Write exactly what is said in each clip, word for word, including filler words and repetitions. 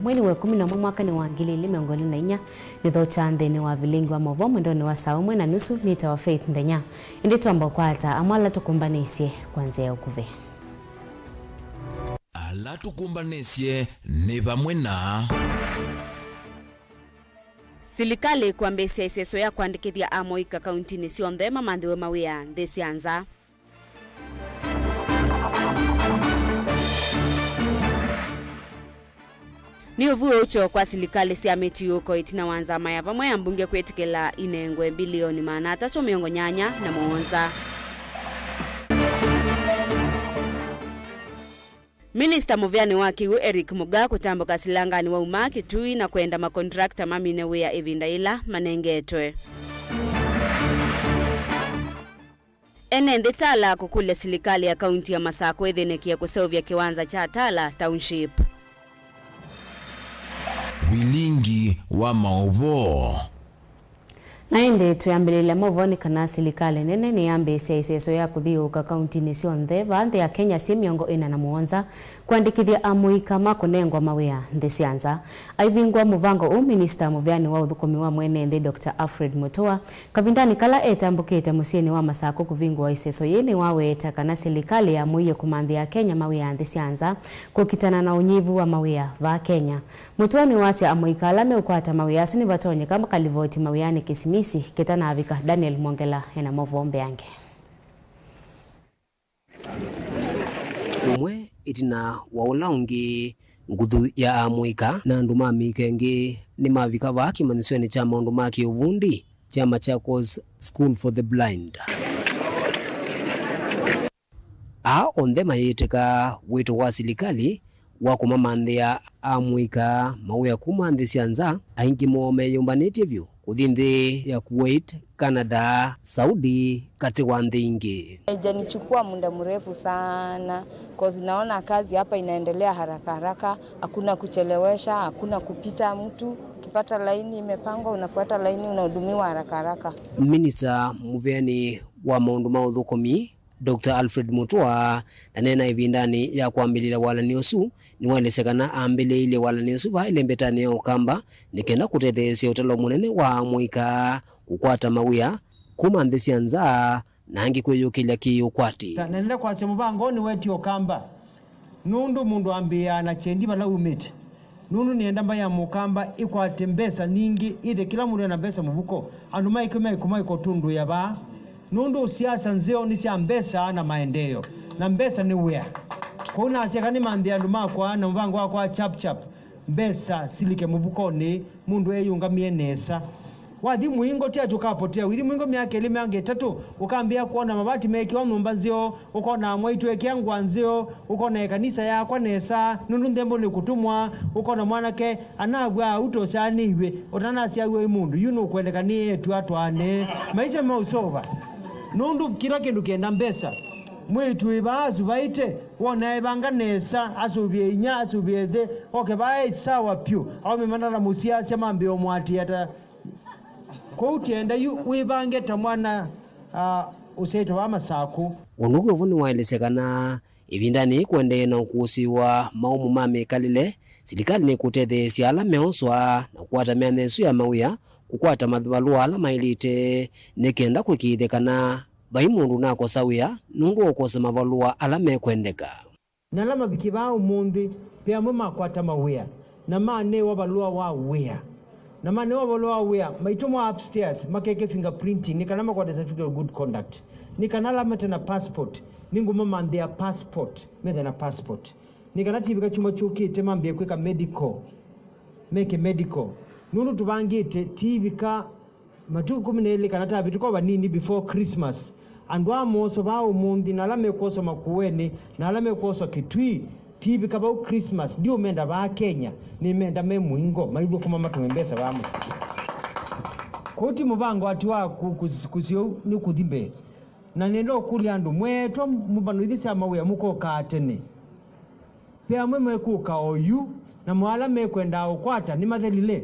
Mwei nĩ wa ĩkũmi na ũmwe mwakanĩ wa ngili ilĩ mĩongo ĩlĩ na inya, nĩthokya nthĩnĩ wa vilingi wa maũvoo mwendonĩ wa saa ũmwe na nusu. Nĩtawa Faith Nthenya. Ĩndĩ twamba ũkwata amwe ala tũkũmbanĩsye kwa nzĩa ya ũkuvĩ. Ala tũkũmbanĩsye nĩ vamwe na. Silikalĩ kwambĩĩsya ĩseso ya kũandĩkĩthya amũika kauntinĩ syonthe mamanthĩwe mawĩa nthĩ sya nza. Nĩ ũvuo ũkyo kwa silikalĩ sya mĩtiũko ĩtina wa nzama ya vamwe ya mbunge kwĩtĩkĩla inengwe mbilioni maana atatũ mĩongo nyanya na mũonza. Minista mũvĩanĩ wa kĩw'ũ Eric Mugaa kũtambũka silanganĩ wa uma Kitui na kwenda makontrakta mamine wĩa ĩvinda yĩla manengetwe. Ene nthĩ Tala kũkũlya silikalĩ ya kaunti ya Masakũ ĩthĩnĩkĩe kũseũvya kĩwanza kya Tala Township. Vilingi wa maũvoo. Na ĩndĩ twĩambĩlĩlya maũvoo nĩ kana silikalĩ nene nĩyambĩĩsya ĩseso ya kũthiũũka kauntinĩ syonthe vaa nthĩ ya Kenya syĩ mĩongo ĩna na mũonza kũandĩkĩthya amũika ma kũnengwa mawĩa nthĩ sya nza. Aivingũa mũvango ũũ, minista mũvĩanĩ wa ũthũkũmi wa mwene nthĩ Doctor Alfred Mutua kavindanĩ kala etambũkĩte mũsyĩnĩ wa Masakũ kũvingũa ĩseso yĩĩ nĩwaweeta kana silikalĩ yamũie kũmanthĩa Akenya mawĩa nthĩ sya nza kũkitana na ũnyivu wa mawĩa vaa Kenya. Mũtũanĩ wasya amũika ala meũkwata mawĩa asu nĩvatonyeka makalivoti mawĩanĩ kĩsimisi kĩtanavika. Daniel Mwongela ena maũvoo mbeange. Ũmwe ĩtina wa ũla ũngĩ, nguthu ya amũika na andũ ma mĩika ĩngĩ nĩmavika vaa kĩmanyĩsyonĩ kya maũndũ ma kĩũvundi kya Machakos School for the Blind. Aa onthe mayĩtĩka wĩto wa silikalĩ wa kũmamanthĩa amũika mawĩa kuma nthĩ sya nza, aingĩ moo meyũmbanĩtye vyũ kũthi nthĩ ya Kuwait, Canada, Saudi, katĩ wa nthĩ ingĩ. Haijanichukua muda mrefu sana, 'cause naona kazi hapa inaendelea haraka haraka, hakuna kuchelewesha, hakuna kupita mtu. Ukipata laini imepangwa, unafuata laini, unahudumiwa haraka haraka. Minista mũvĩanĩ wa maũndũ ma ũthũkũmi, Doctor Alfred Mutua, ndaneena ĩvindanĩ ya kwambĩlĩlya walany'o ũsu, nĩwaelesya kana ambĩlĩĩilye walany'o ũsu vaa ĩlembetanĩ ya Ũkamba nĩ kenda kũtetheesya ũtalo mũnene wa amũika kũkwata mawĩa kuma nthĩ sya nza na angĩ kwĩyũkĩlya kĩ-ũkwati. Ta naendele kwasya mũvango ũũ nĩwetie Ũkamba, nũndũ mũndũ ambĩĩaa na kyendi vala umĩte. Nũndũ nĩenda mbaĩ ya Mũkamba ĩkwate mbesa ningĩ, ĩthe kĩla mũndũ ena mbesa mũvuko. Andũ maĩkĩ maĩkũma ĩkotũndũĩa vaa. Nũndũ siasa nzeo nĩ sya mbesa na maendeeo, na mbesa nĩ wĩa. Kwoou nasya kana nĩmanthĩe andũ makwa na mũvango wakwa wa chap chap, mbesa silike mũvukonĩ, mũndũ eyũngamĩe nesa. Wathi mũingo ti atĩ ũkapotea, ũithi mũingo myaka ĩlĩ, myaka ĩtatũ, ũkambĩĩa kwona mavati meekĩwa nyũmba nzeo, ũkona mwaitũ ekĩa ngũa nzeo, ũkona ĩkanisa yakwa nesa, nũndũ nthembo nĩ kũtũmwa, ũkona mwanake anavw'a auta ũsyaanĩiw'e, ũtanasyaaw'a wĩ mũndũ, yu nũkwendeka nĩ eĩtu atwaane. Maisha meũsova, nũndũ kĩla kĩndũ kĩenda mbesa. Mwĩĩtu wĩ vaa asuvaĩte, wona evanga nesa, asũvĩe inya, asũvĩe ĩthe, oke vaa e sawa pyũ, aũme mandanamũsiasya mambĩĩa ũmũatĩĩa ta Kwoou tienda yu wĩvange ta mwana, ah, ũsyaĩtwe vaa Masakũ. Ũndũ ũngĩ ũvu nĩwaelesya kana ĩvindanĩ yĩĩ kũendee na ũkũsĩ wa maũmũ ma mĩkalĩle, silikalĩ nĩkũtetheesya ala meoswa na kũkwata myanya ĩsu ya mawĩa kũkwata mavalũa ala maĩlĩte nĩ kenda kũĩkĩĩthya kana vai mũndũ ũnakosa wĩa nũndũ wa ũkosa mavalũa ala mekwendeka. Na ala mavikie vaa ũmũnthĩ, ve amwe makwata mawĩa, na manewa valũa wa wĩa. Na manewa valũa wa wĩa, maitũmwa upstairs, makeke fingerprinting, nĩ kana makwate certificate of good conduct. Nĩ kana ala mate na passport, nĩngũmamanthĩa passport, methe na passport. Nĩ kana tivika kyumwa kyũkĩte mambĩe kwĩka medical, meke medical. Nũndũ tũvangĩte, tivika Matukũ ĩkũmi na elĩ kana tavĩtũka o vanini before Christmas, andũ aa mooswa vaa ũmũnthĩ, na ala mekwoswa Makueni, na ala mekwoswa Kitui, tivika vau Christmas, ndiũmenda vaa Kenya, nĩmenda me mũingo, maithũkũma matũme mbesa vaa mũsyĩ. Kũu ti mũvango atĩ wa kũ-, kũs-, kũsĩ ũu nĩ kũthi mbee. Na nĩenda ũkũlya andũ, mweetwa mũvano ithi sya mawĩa mũkokaa tene. Ve amwe mekũka oyu, namo ala mekwendaa ũkwata nĩmathelile.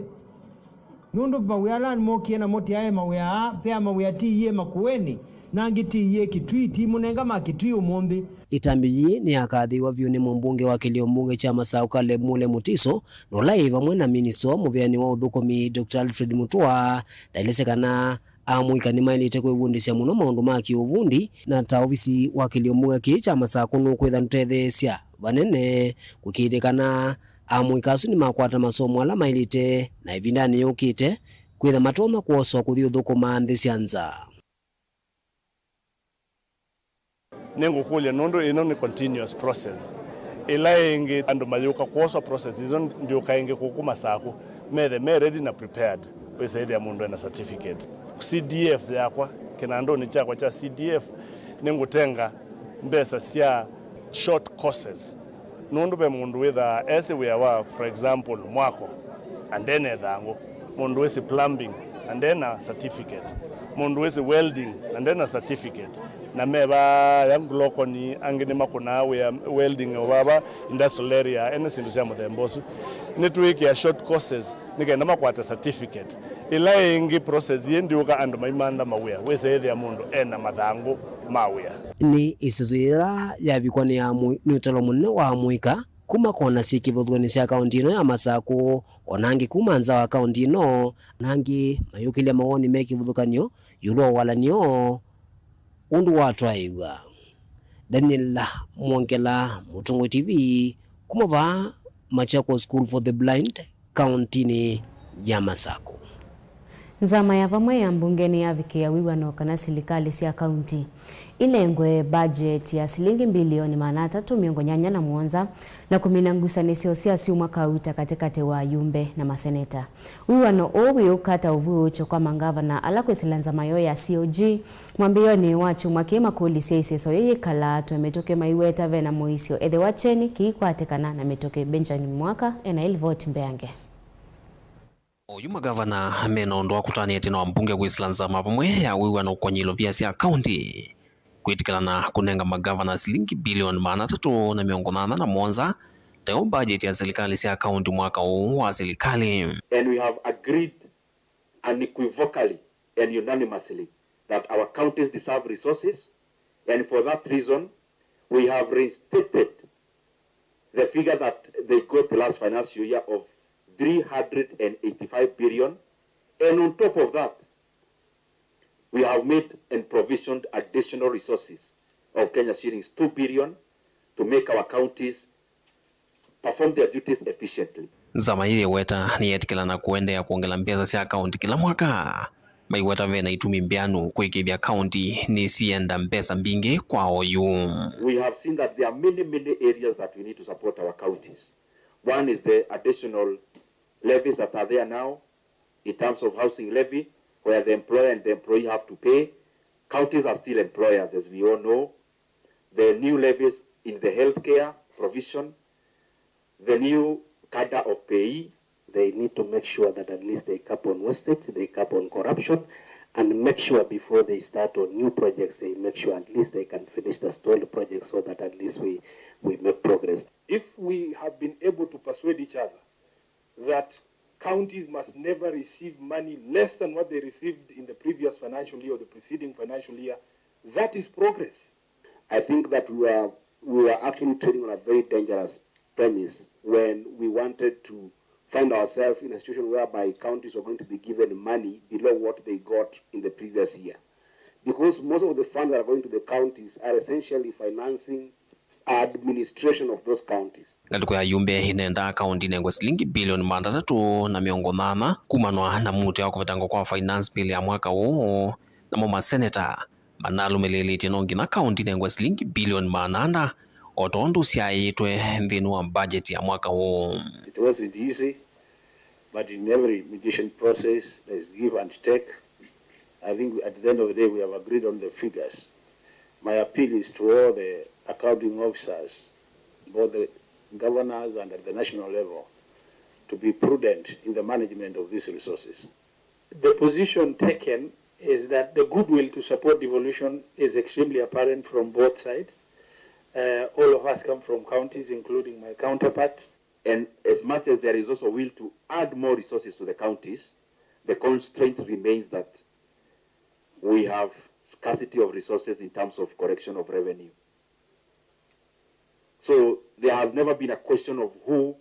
Nũndũ mawĩa ala mokie namo ti aĩ mawĩa aa, ve mawĩa ti iĩ Makueni, Na angĩ ti iye Kitui, ti mũnenga ma Kitui ũmũnthĩ. Ĩtambya yĩĩ nĩyakathĩĩwa vyũ nĩ mũmbunge wa kĩlio mbunge kya Masaku Caleb Mule Mutiso, na ũla ĩ vamwe na minista mũvĩanĩ wa ũthũkũmi Doctor Alfred Mutua. Ndaelesya kana amũika nĩmaĩlĩte kwĩvundĩsya mũno maũndũ ma kĩũvundi, na ta ovisi wa kĩlio mbunge kĩĩ kya Masaku nũkwĩtha ndũtetheesya vanene kũĩkĩĩthya kana amũika asu nĩmakwata masomo ala maĩlĩte, na ĩvindanĩ yũkĩte kwĩtha matonya kwoswa kũthi ũthũkũma nthĩ sya nza. Nĩngũkũlya nũndũ ĩno nĩ continuous process. Ĩla ĩngĩ andũ mayũka kwoswa process isu ndyũka ĩngĩ kũkũ Masaku, methe me ready na prepared, wĩsaĩthĩa mũndũ ena certificate. C D F yakwa, kĩnandũnĩ kyakwa kya C D F, nĩngũtenga mbesa sya short courses. Nũndũ ve mũndũ wĩthaa esĩ wĩa wa, for example, mwako, na ndena ĩthangũ. Mũndũ wĩsĩ plumbing, na ndena certificate. Mũndũ wĩsĩ welding, na ndena certificate. Na me vaya Ngulokoni, angĩ nĩmakũnaa wĩa welding o vava industrial area, ene syĩndũ sya mũthemba ũsu. Nĩtwĩkĩa short courses nĩ kenda makwate certificate. Ĩla ĩngĩ process yĩ ndyũka andũ maimantha mawĩa, wĩseethĩa mũndũ ena mathangũ ma wĩa. Nĩ ĩsesũ yĩla yavikwa nĩ amũi, nĩ ũtalo mũnene wa amũika kuma kona syĩ kĩvathũkany'o sya kaũnti ĩno ya Masaku, o na angĩ kuma nza wa kaũnti ĩno, na angĩ mayũkĩlya mawoni me kĩvathũkany'o ĩũlũ wa ũalan'yo ũndũ watwaĩw'a. Daniel Mwongela, Mũtongoi T V, kuma vaa Machakos School for the Blind, kaũntinĩ ya Masaku. Nzama ya vamwe ya mbunge nĩyavikĩĩa wĩw'ano kana silikalĩ sya kaunti inengwe budget ya silingi mbilioni maana atatũ mĩongo nyanya na mũonza na kũmina ngusanĩsyo sya syumwa kauta katĩkatĩ wa ayumbe na maseneta. Wĩw'ano ũũ wĩũka ta ũvuũũkyo kwa mangavana ala kwĩsĩla nzama yoo ya C O G mwambĩĩonĩ wa kyumwa kĩĩ makũlĩsya ĩseso yĩĩ yĩkalaa atũe mĩtũkĩ maiweta vena mũisyo ethĩwa kyeni kĩikwatĩkana na mĩtũkĩ. Benjamin Mwaka ena ĩlivoti mbeange. Oyu magavana mena ũndũ wa kũtanĩa ĩtina wa mbunge kwĩsĩla nzama vamwe ya wĩw'ano kũkony'a ilovia sya kaunti kwĩtĩkĩlana kũnenga magavana silingi bilioni maana atatũ na mĩongo nyanya na mũonza ta yo budget ya silikalĩ sya kaunti mwaka ũũ wa silikalĩ. And we have agreed unequivocally and unanimously that our counties deserve resources, and for that reason, we have reinstated the figure that they got the last financial year of three hundred and eighty-five billion, and on top of that, we have made and provisioned additional resources of Kenya shillings two billion to make our counties perform their duties efficiently. Nzama yĩĩ yĩweta nĩyetĩkĩlana kũendeea kwongela mbesa sya kaunti kĩla mwaka. Maiweta vena itumi mbeanu kũĩkĩĩthya kaunti nĩsienda mbesa mbingĩ kwa oyu. We have seen that there are many, many areas that we need to support our counties. One is the additional levies that are there now in terms of housing levy, where the employer and the employee have to pay. Counties are still employers, as we all know. The new levies in the healthcare provision, the new cadre of payee. They need to make sure that at least they cap on wastage, they cap on corruption, and make sure before they start on new projects, they make sure at least they can finish the stalled projects so that at least we, we make progress. If we have been able to persuade each other that counties must never receive money less than what they received in the previous financial year or the preceding financial year, that is progress. I think that we were, we were actually treading on a very dangerous premise when we wanted to find ourselves in a situation whereby counties were going to be given money below what they got in the previous year. Because most of the funds that are going to the counties are essentially financing administration of those counties. Ngalĩko ya ayumbe ĩnendaa kaunti ĩnengwe silingi bilioni maana atatũ na mĩongo nyanya kumanwa na mũtĩ wa kũvetangwa kwa finance bill ya mwaka ũũ, namo maseneta manalũmĩlĩlĩtye no nginya kaunti ĩnengwe silingi bilioni maana ana, o tondũ syaĩtwe nthĩnĩ wa budget ya mwaka ũũ. It wasn't easy, but in every mediation process, there's give and take. I think at the end of the day, we have agreed on the figures. My appeal is to all the accounting officers, both the governors and at the national level, to be prudent in the management of these resources. The position taken is that the goodwill to support devolution is extremely apparent from both sides. Uh, all of us come from counties, including my counterpart. And as much as there is also will to add more resources to the counties, the constraint remains that we have scarcity of resources in terms of collection of revenue. So there has never been a question of who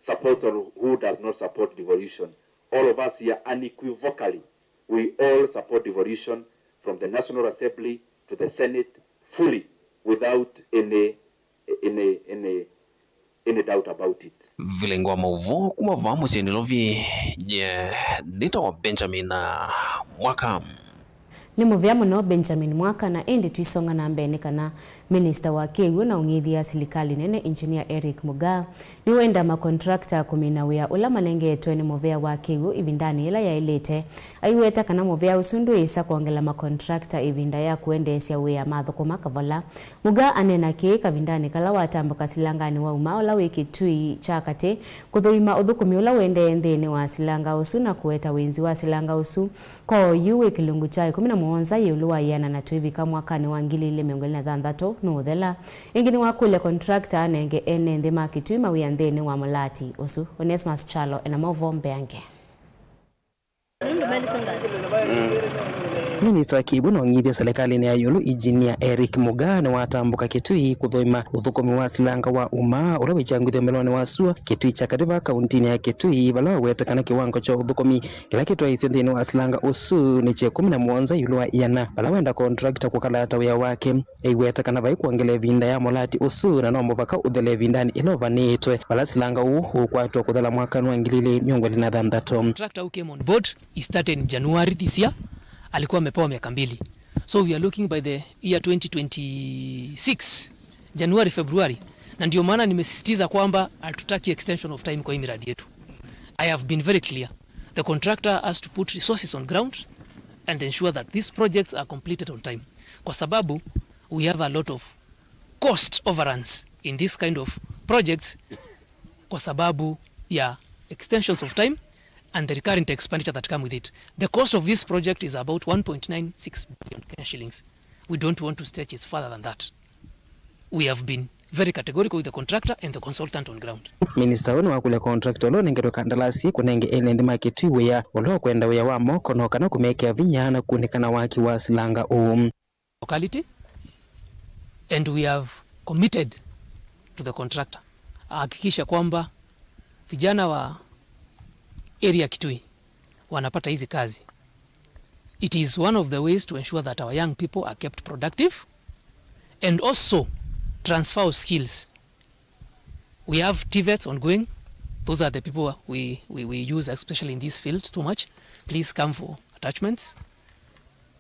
supports or who does not support devolution. All of us here unequivocally, we all support devolution from the National Assembly to the Senate fully without any, any, any, any doubt about it. Vilingi wa maũvoo kuma vaa mũsyĩ Nairobi, nye nĩtawa Benjamin Mwaka. Nĩ mũvea mũno Benjamin Mwaka, na ĩndĩ tũisonga na mbee nĩ kana minista wa kĩw'ũ na ũng'ithya silikalĩ nene, Engineer Eric Mugaa, nĩwenda makontrakta kũmina wĩa ũla manengetwe nĩ mũvea wa kĩw'ũ ĩvindanĩ yĩla yaĩlĩte, aiweta kana mũvea ũsu ndwĩĩsa kwongela makontrakta ĩvinda ya kũendeesya wĩa mathũkũma kavola. Mugaa aneena kĩĩ kavindanĩ kala watambũka silanganĩ wa Uma ũla wĩ Kitui kya katĩ, kũthũima ũthũkũmi ũla ũendee nthĩnĩ wa silanga ũsu na kũweta wĩnzi wa silanga ũsu koo yu wĩ kĩlungu kya ĩkũmi na mũonza ĩũlũ wa ĩana na tũivika mwakanĩ wa ngili ilĩ mĩongo ĩlĩ na thanthatũ nũũthela. Ĩngĩ nĩwakũlya contractor anenge ene nthĩ ma Kitui mawĩa nthĩnĩ wa mũlati ũsu. Onesmus Kyalo ena maũvoo mbeange. Minista wa kĩw'ũ na ũng'ithya silikalĩnĩ ya ĩũlũ, Engineer Eric Mugaa, nĩwatambũka Kitui kũthũima ũthũkũmi wa silanga wa Uma ũla wĩkyangũthya ũmĩlonĩ wa sua Kitui kya katĩ vaa kauntinĩ ya Kitui, vala waweta kana kĩwango kya ũthũkũmi kĩla kĩtwaĩĩsw'e nthĩnĩ wa silanga ũsu nĩ kya ĩkũmi na mũonza ĩũlũ wa ĩana, vala wenda contractor kũkalata wĩa wake. Aiweta kana vai kwongela ĩvinda ya mũlati ũsu na no mũvaka ũthele ĩvindanĩ ĩla ũvanĩtwe, vala silanga ũũ ũkwatwa kũthela mwakanĩ wa ngili ilĩ mĩongo ĩlĩ na thanthatũ. Contractor who came on board, he started in January this year. Alikuwa amepewa miaka mbili. So we are looking by the year twenty twenty-six, January, February. Na ndio maana nimesisitiza kwamba hatutaki extension of time kwa hii miradi yetu. I have been very clear. The contractor has to put resources on ground and ensure that these projects are completed on time. Kwa sababu we have a lot of cost overruns in this kind of projects kwa sababu ya extensions of time and the recurrent expenditure that come with it. The cost of this project is about one point nine six billion Kenya shillings. We don't want to stretch it further than that. We have been very categorical with the contractor and the consultant on ground. Minista ũũ nĩwakũlya contractor ũla ũnengetwe kandalasi kũnenge ene nthĩ ma Kitui wĩa ũla ũkwenda wĩa wa moko no kana kũmekĩa vinya na kũnĩka na waki wa silanga ũũ. Locality, and we have committed to the contractor ahakikisha kwamba vijana wa area Kitui wanapata hizi kazi. It is one of the ways to ensure that our young people are kept productive and also transfer of skills. We have TVETs ongoing. Those are the people we, we, we use, especially in this field, too much. Please come for attachments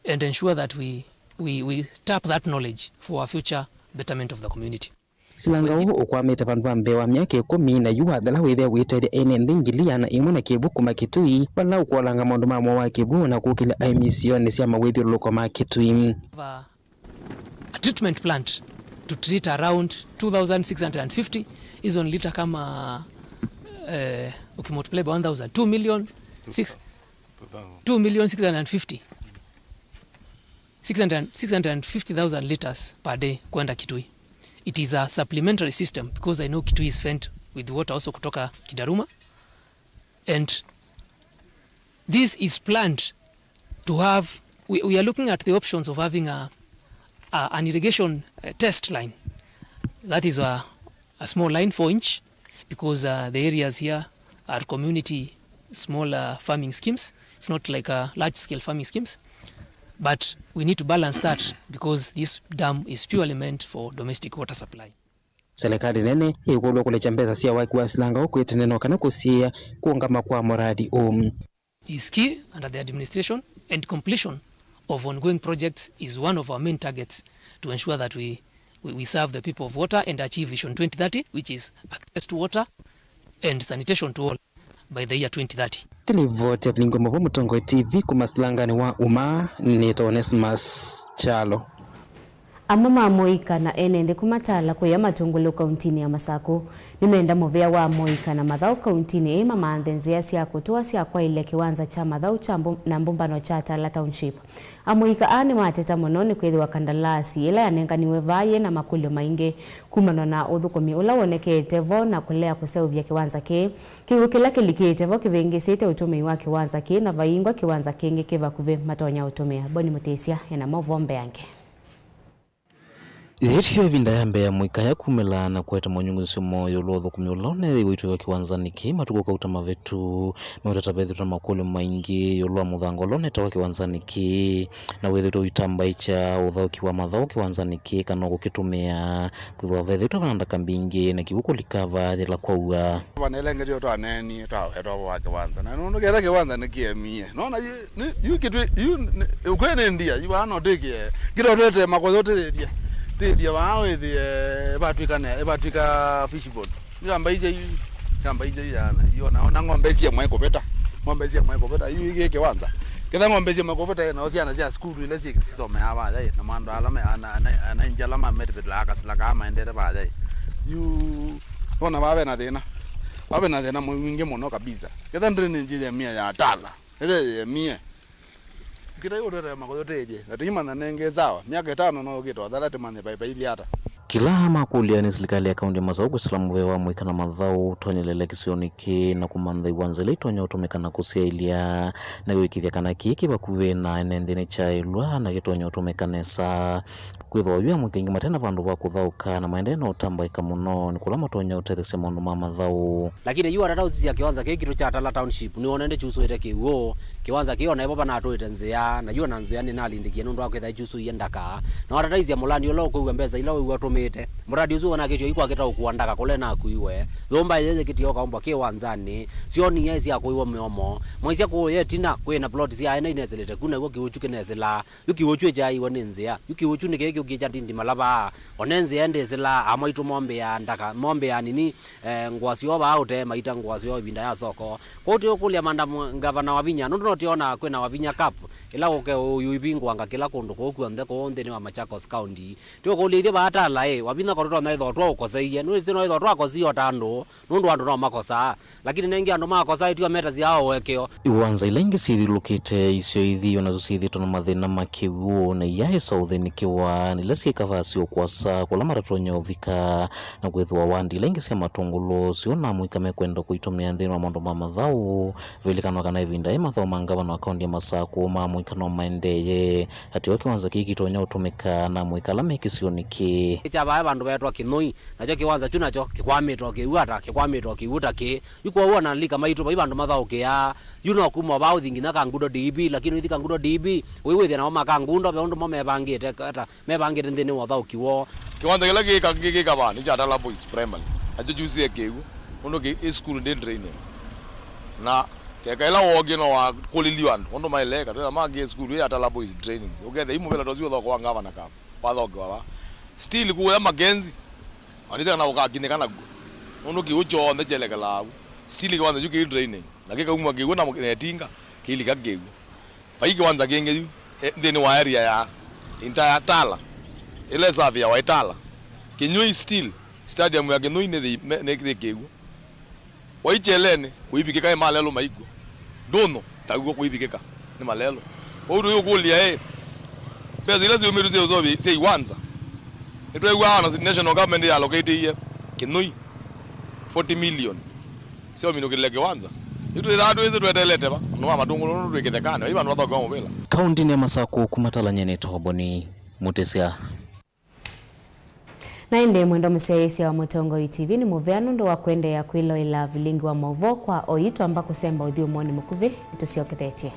and ensure that we, we, we tap that knowledge for our future betterment of the community. Silanga ũũ ũkwamĩte vandũ va mbee wa myaka ĩkũmi, na yu wathela wĩthĩa wĩtethya ene nthĩ ngili ĩana ĩmwe na kĩw'ũ kuma Kitui, vala ũkũolanga maũndũ ma mwao wa kĩw'ũ na kũkĩlya aĩmi isionĩ sya mawĩthyũlũlũko ma Kitui. A treatment plant to treat around two thousand six hundred fifty. Hizo ni lita kama, eh, ukimultiply by one thousand, two million six, two million six hundred fifty, six hundred, six hundred fifty thousand liters per day kwenda Kitui. It is a supplementary system because I know Kitui is fed with water also kutoka Kidaruma. And this is planned to have, we, we are looking at the options of having a, a, an irrigation, uh, test line. That is a, a small line, four inch, because, uh, the areas here are community small, uh, farming schemes. It's not like, uh, large scale farming schemes. But we need to balance that because this dam is purely meant for domestic water supply. Silikalĩ nene ĩkũlw'a kũlekya mbesa sya waki wa silanga ũkwĩtene no kana kũsiĩĩa kũũngama kwa mũradi ũũ. Is key under the administration, and completion of ongoing projects is one of our main targets to ensure that we, we, we serve the people of Water and achieve Vision twenty thirty, which is access to water and sanitation to all by the year twenty thirty. Tũlivoti ya Vilingi wa Maũvoo Mũtongoi T V kuma silanganĩ wa Uma, nĩtawa Onesmus Kyalo. Amwe ma amũika na ene nthĩ kuma Tala kũya Matũngũlũ kauntinĩ ya Masakũ nĩmenda mũvĩa wa amũika na mathaũ kauntinĩ ĩĩ mamanthe nzĩa sya kũtũa sya kwaĩlya kĩwanza kya mathaũ kya mbũ-, na mbũmbano kya Tala Township. Amũika aa nĩmateta mũno nĩkwĩthĩwa kandalasi ĩla yanenganiwe vaa yĩ na makũlyo maingĩ kumana na ũthũkũmi ũla wonekete vo na kũlea kũseũvya kĩwanza kĩĩ. Kĩw'ũ kĩla kĩlikĩte vo kĩvĩngĩsĩte ũtũmĩi wa kĩwanza kĩĩ na vaingwa kĩwanza kĩngĩ kĩ vakuvĩ matonya ũtũmĩa. Boni Mũtĩsya ena maũvoo mbeange. Yĩĩ tiyo ĩvinda ya mbee ya mũika aya kumĩla na kũete monyungunyĩsyo moo ĩũlũ wa ũthũkũmi ũla ũneethĩiwe ũitwĩwa kĩwanzanĩ kĩĩ matukũ kauta mavitu. Meũtata vethĩtwe na makũlyo maingĩ ĩũlũ wa mũthanga ũla ũnetawa kĩwanzanĩ kĩĩ, na wĩthĩtwe ũitambaĩkya ũthaũki wa mathaũ kĩwanzanĩ kĩĩ kana ũkũkĩtũmĩa, kwĩthĩwa vethĩtwe vana ndaka mbingĩ na kĩw'ũ kũlika vaa yĩla kwaua. Vana ĩla ĩngĩ tyo twaneenie, twawetwa wa kĩwanza. Na nũndũ ketha kĩwanza nĩkĩemie. Nona yu, nĩ, yu kĩtwĩ, yu, nĩ, ũkwĩ nĩ ndia, yu vaa no tĩkĩe. Kĩtotwete makoyo tĩthĩthya. Tĩthĩthya vaa wĩthĩe, ĩvatwĩka ne, ĩvatwĩka fishboard. Yu ambaisya yu, ambaisya yu yana. Yu ona, ona ng'ombe cia mwaĩ kũvĩta. Ng'ombe cia mwaĩ kũvĩta. Yu ĩkĩ kĩwanza. Ketha ng'ombe cia mwaĩ kũvĩta, na syana sya sukulu ila syĩ, sisomeaa vaya, na mandũ ala me, ana, ana, ana inji ala mametĩthĩlaa kasila kaa maendete vaya. Yu, nona vaa vena thĩna. Vaa vena thĩna mwingĩ mũno kabisa. Ketha drainage yemie ya Tala. Ĩthe yemie. Kĩtai ũtwete makoyo tĩthye. Na tĩimanya nenge sawa. Myaka ĩtano no ũkĩte wathala tĩmanye vai, vailye ata. Kĩla makũlya nĩ silikalĩ ya kaunti ya Masaku kwĩsĩla mũvĩa wa mũika na mathaũ ũtonyelele kĩsionĩ kĩĩ na kũmantha iwanza ila itonya ũtũmĩka na kũsyaĩlya na kũĩkĩĩthya kana kĩĩ kĩ vakuvĩ na ene nthĩ nĩkyaĩlw'a na kĩtonya ũtũmĩka nesa. Kwĩthĩwa yu amũika aingĩ mate na vandũ va kũthaũka na maendee na ũtambaĩka mũno nĩ kũla matonya ũtethesya maũndũ ma mathaũ. Lakini yu watata ũsisya kĩwanza kĩĩ kitũ kya Tala Township nĩwona ĩndĩ kyusũĩte kĩw'ũ. Kĩwanza kĩĩ ona ĩvo vanatũĩte nzĩa, na yu ona nzĩa nĩnalindĩkie nũndũ wa kwĩtha ĩkyusũie ndaka. Na watataisya mũlandi ũla ũkwĩw'a mbesa ila wĩw'a ũtũmĩte. Mũrandi ũsu wanakĩtw'e yu kwakĩta ũkua ndaka kũla ĩnakuiwe. Nyũmba ĩyĩ yĩkĩtie ũkaũmbwa kĩ wanzanĩ. Sioni yaĩ sya kũĩwa mĩomo. Mwaisya kũũya ĩtina kwĩ na plot sya aene inesĩlĩte ku, naw'o kĩw'ũ kyu kĩnesĩlaa. Yu kĩw'ũ kyu ĩkyaĩiwe nĩ nzĩa? Yu kĩw'ũ kyu nĩkĩ kĩũkĩkya tindimala vaa? Ona nzĩa ĩndĩsĩlaa, amwaitũ mombĩaa ndaka, mombĩaa nini, eh, ngũa syoo vaa ũtee maita ngũa syoo ĩvinda ya soko. Kwoou tũikũlya Madam Ngavana Wavinya, nũndũ no twĩona kwĩna Wavinya Cup, ĩla ũke ũyũivingũanga kĩla kũndũ kũu kw'onthe kũu nthĩnĩ wa Machakos County. Tũikũlya ithyĩ vaa Tala ĩ, Wavinya ko tũtonya ĩthĩwa twaũkoseie? Nũĩsĩ no ĩthĩwa twakosie o ta andũ, nũndũ andũ no makosaa. Lakini nengĩ andũ makosaa ĩtio metasya o ũekeo. Iwanza ila ingĩ syĩthyũlũkĩte isio ithi o nasyo syĩthĩĩtwe na mathĩna ma kĩw'ũ na iyaĩ saũthĩnĩkĩwa nĩ ila syĩ kavaa syĩ o kũasa kũla matatonya ũvika, na kwĩthĩwa wandi ila ingĩ sya Matũngũlũ syona amũika mekwenda kũitũmĩa nthĩnĩ wa maũndũ ma mathaũ. Vilikanwa kana ĩvinda yĩ mathaũ ma ngavana wa kaunti ya Masakũ ma amũika no maendeeye, atĩ o kĩwanza kĩĩ kĩtonya ũtũmĩka na amũika ala me kĩsionĩ kĩĩ. Kya vaa vandũ veetwa Kĩnũi, nakyo kĩwanza kyu nakyo kĩkwamĩte o kĩw'ũ ata, kĩkwamĩte o kĩw'ũ ta kĩĩ. Yu kwoou ona lika maitũ vai vandũ mathaũkĩaa. Yu no kuma o vaa ũthi nginya Kangundo D P, lakini ũithi Kangundo D P, ũiwĩthĩa namo ma Kangundo ve ũndũ mo mevangĩte ata, mevangĩte nthĩnĩ wa ũthaũki woo. Kĩwanza kĩla kĩka-, kĩkĩka vaa nĩ kya Tala Boys Primary. Nakyo kyusĩe kĩw'ũ, ũndũ kĩ, ĩ sukulu ndĩ drainage. Na keka ĩla wookie no wakũlĩlyo andũ, ũndũ maĩleka, twĩtha makĩe sukulu ĩ ya Tala Boys Training. Ũkethĩa yu mũvĩla ta ũsu ũthoko wa Ngavana Cup. Wathokewa va? Still kũya Makenzi. Wanĩte kana ũkakinĩka nakw'o. Nũndũ kĩw'ũ kyonthe kyelekelaa vu. Still kĩwanza kyu kĩi drainage. Na kĩkaumwa kĩw'ũ na mũ-, na ĩtinga, kĩilika kĩw'ũ. Vai kĩwanza kĩngĩ yu, e, nthĩnĩ wa area ya entire Tala. Ĩla ĩsavĩawa ĩ Tala. Kĩnyũi still, stadium ya Kĩnyũi nĩ thĩ-, me-, nĩ, nĩ kĩw'ũ. Wai kyelenĩ, kũivikĩka ĩ malelũ maikw'o. Ndũnyũ, taw'o kũivikĩka nĩ malelũ. Kwoou tũyũkũlya ĩ, mbesa ila syũmĩtw'e sya ũseũvya sya iwanza, nĩtweew'aa ona national government yaloketĩie Kĩnyũi forty million sya ũminũkĩlĩla kĩwanza. Yu twĩthaa twĩsĩ tweteelete va? Nũa Matũngũlũ nũndũ twĩ kĩthekanĩ, vai vandũ vathokewa mũvĩla. Kauntinĩ ya Masakũ, kuma Tala nyie nĩtawa Boni Mũtĩsya. Na ĩndĩ mwendwa mũsyaĩĩsya wa Mũtongoi T V nĩ mũvea nũndũ wa kũendeea kwĩloela vilingi wa maũvoo kwa oyu. Twamba kũsemba ũthyũmũonĩ mũkuvĩ, nĩtũsyokethetye.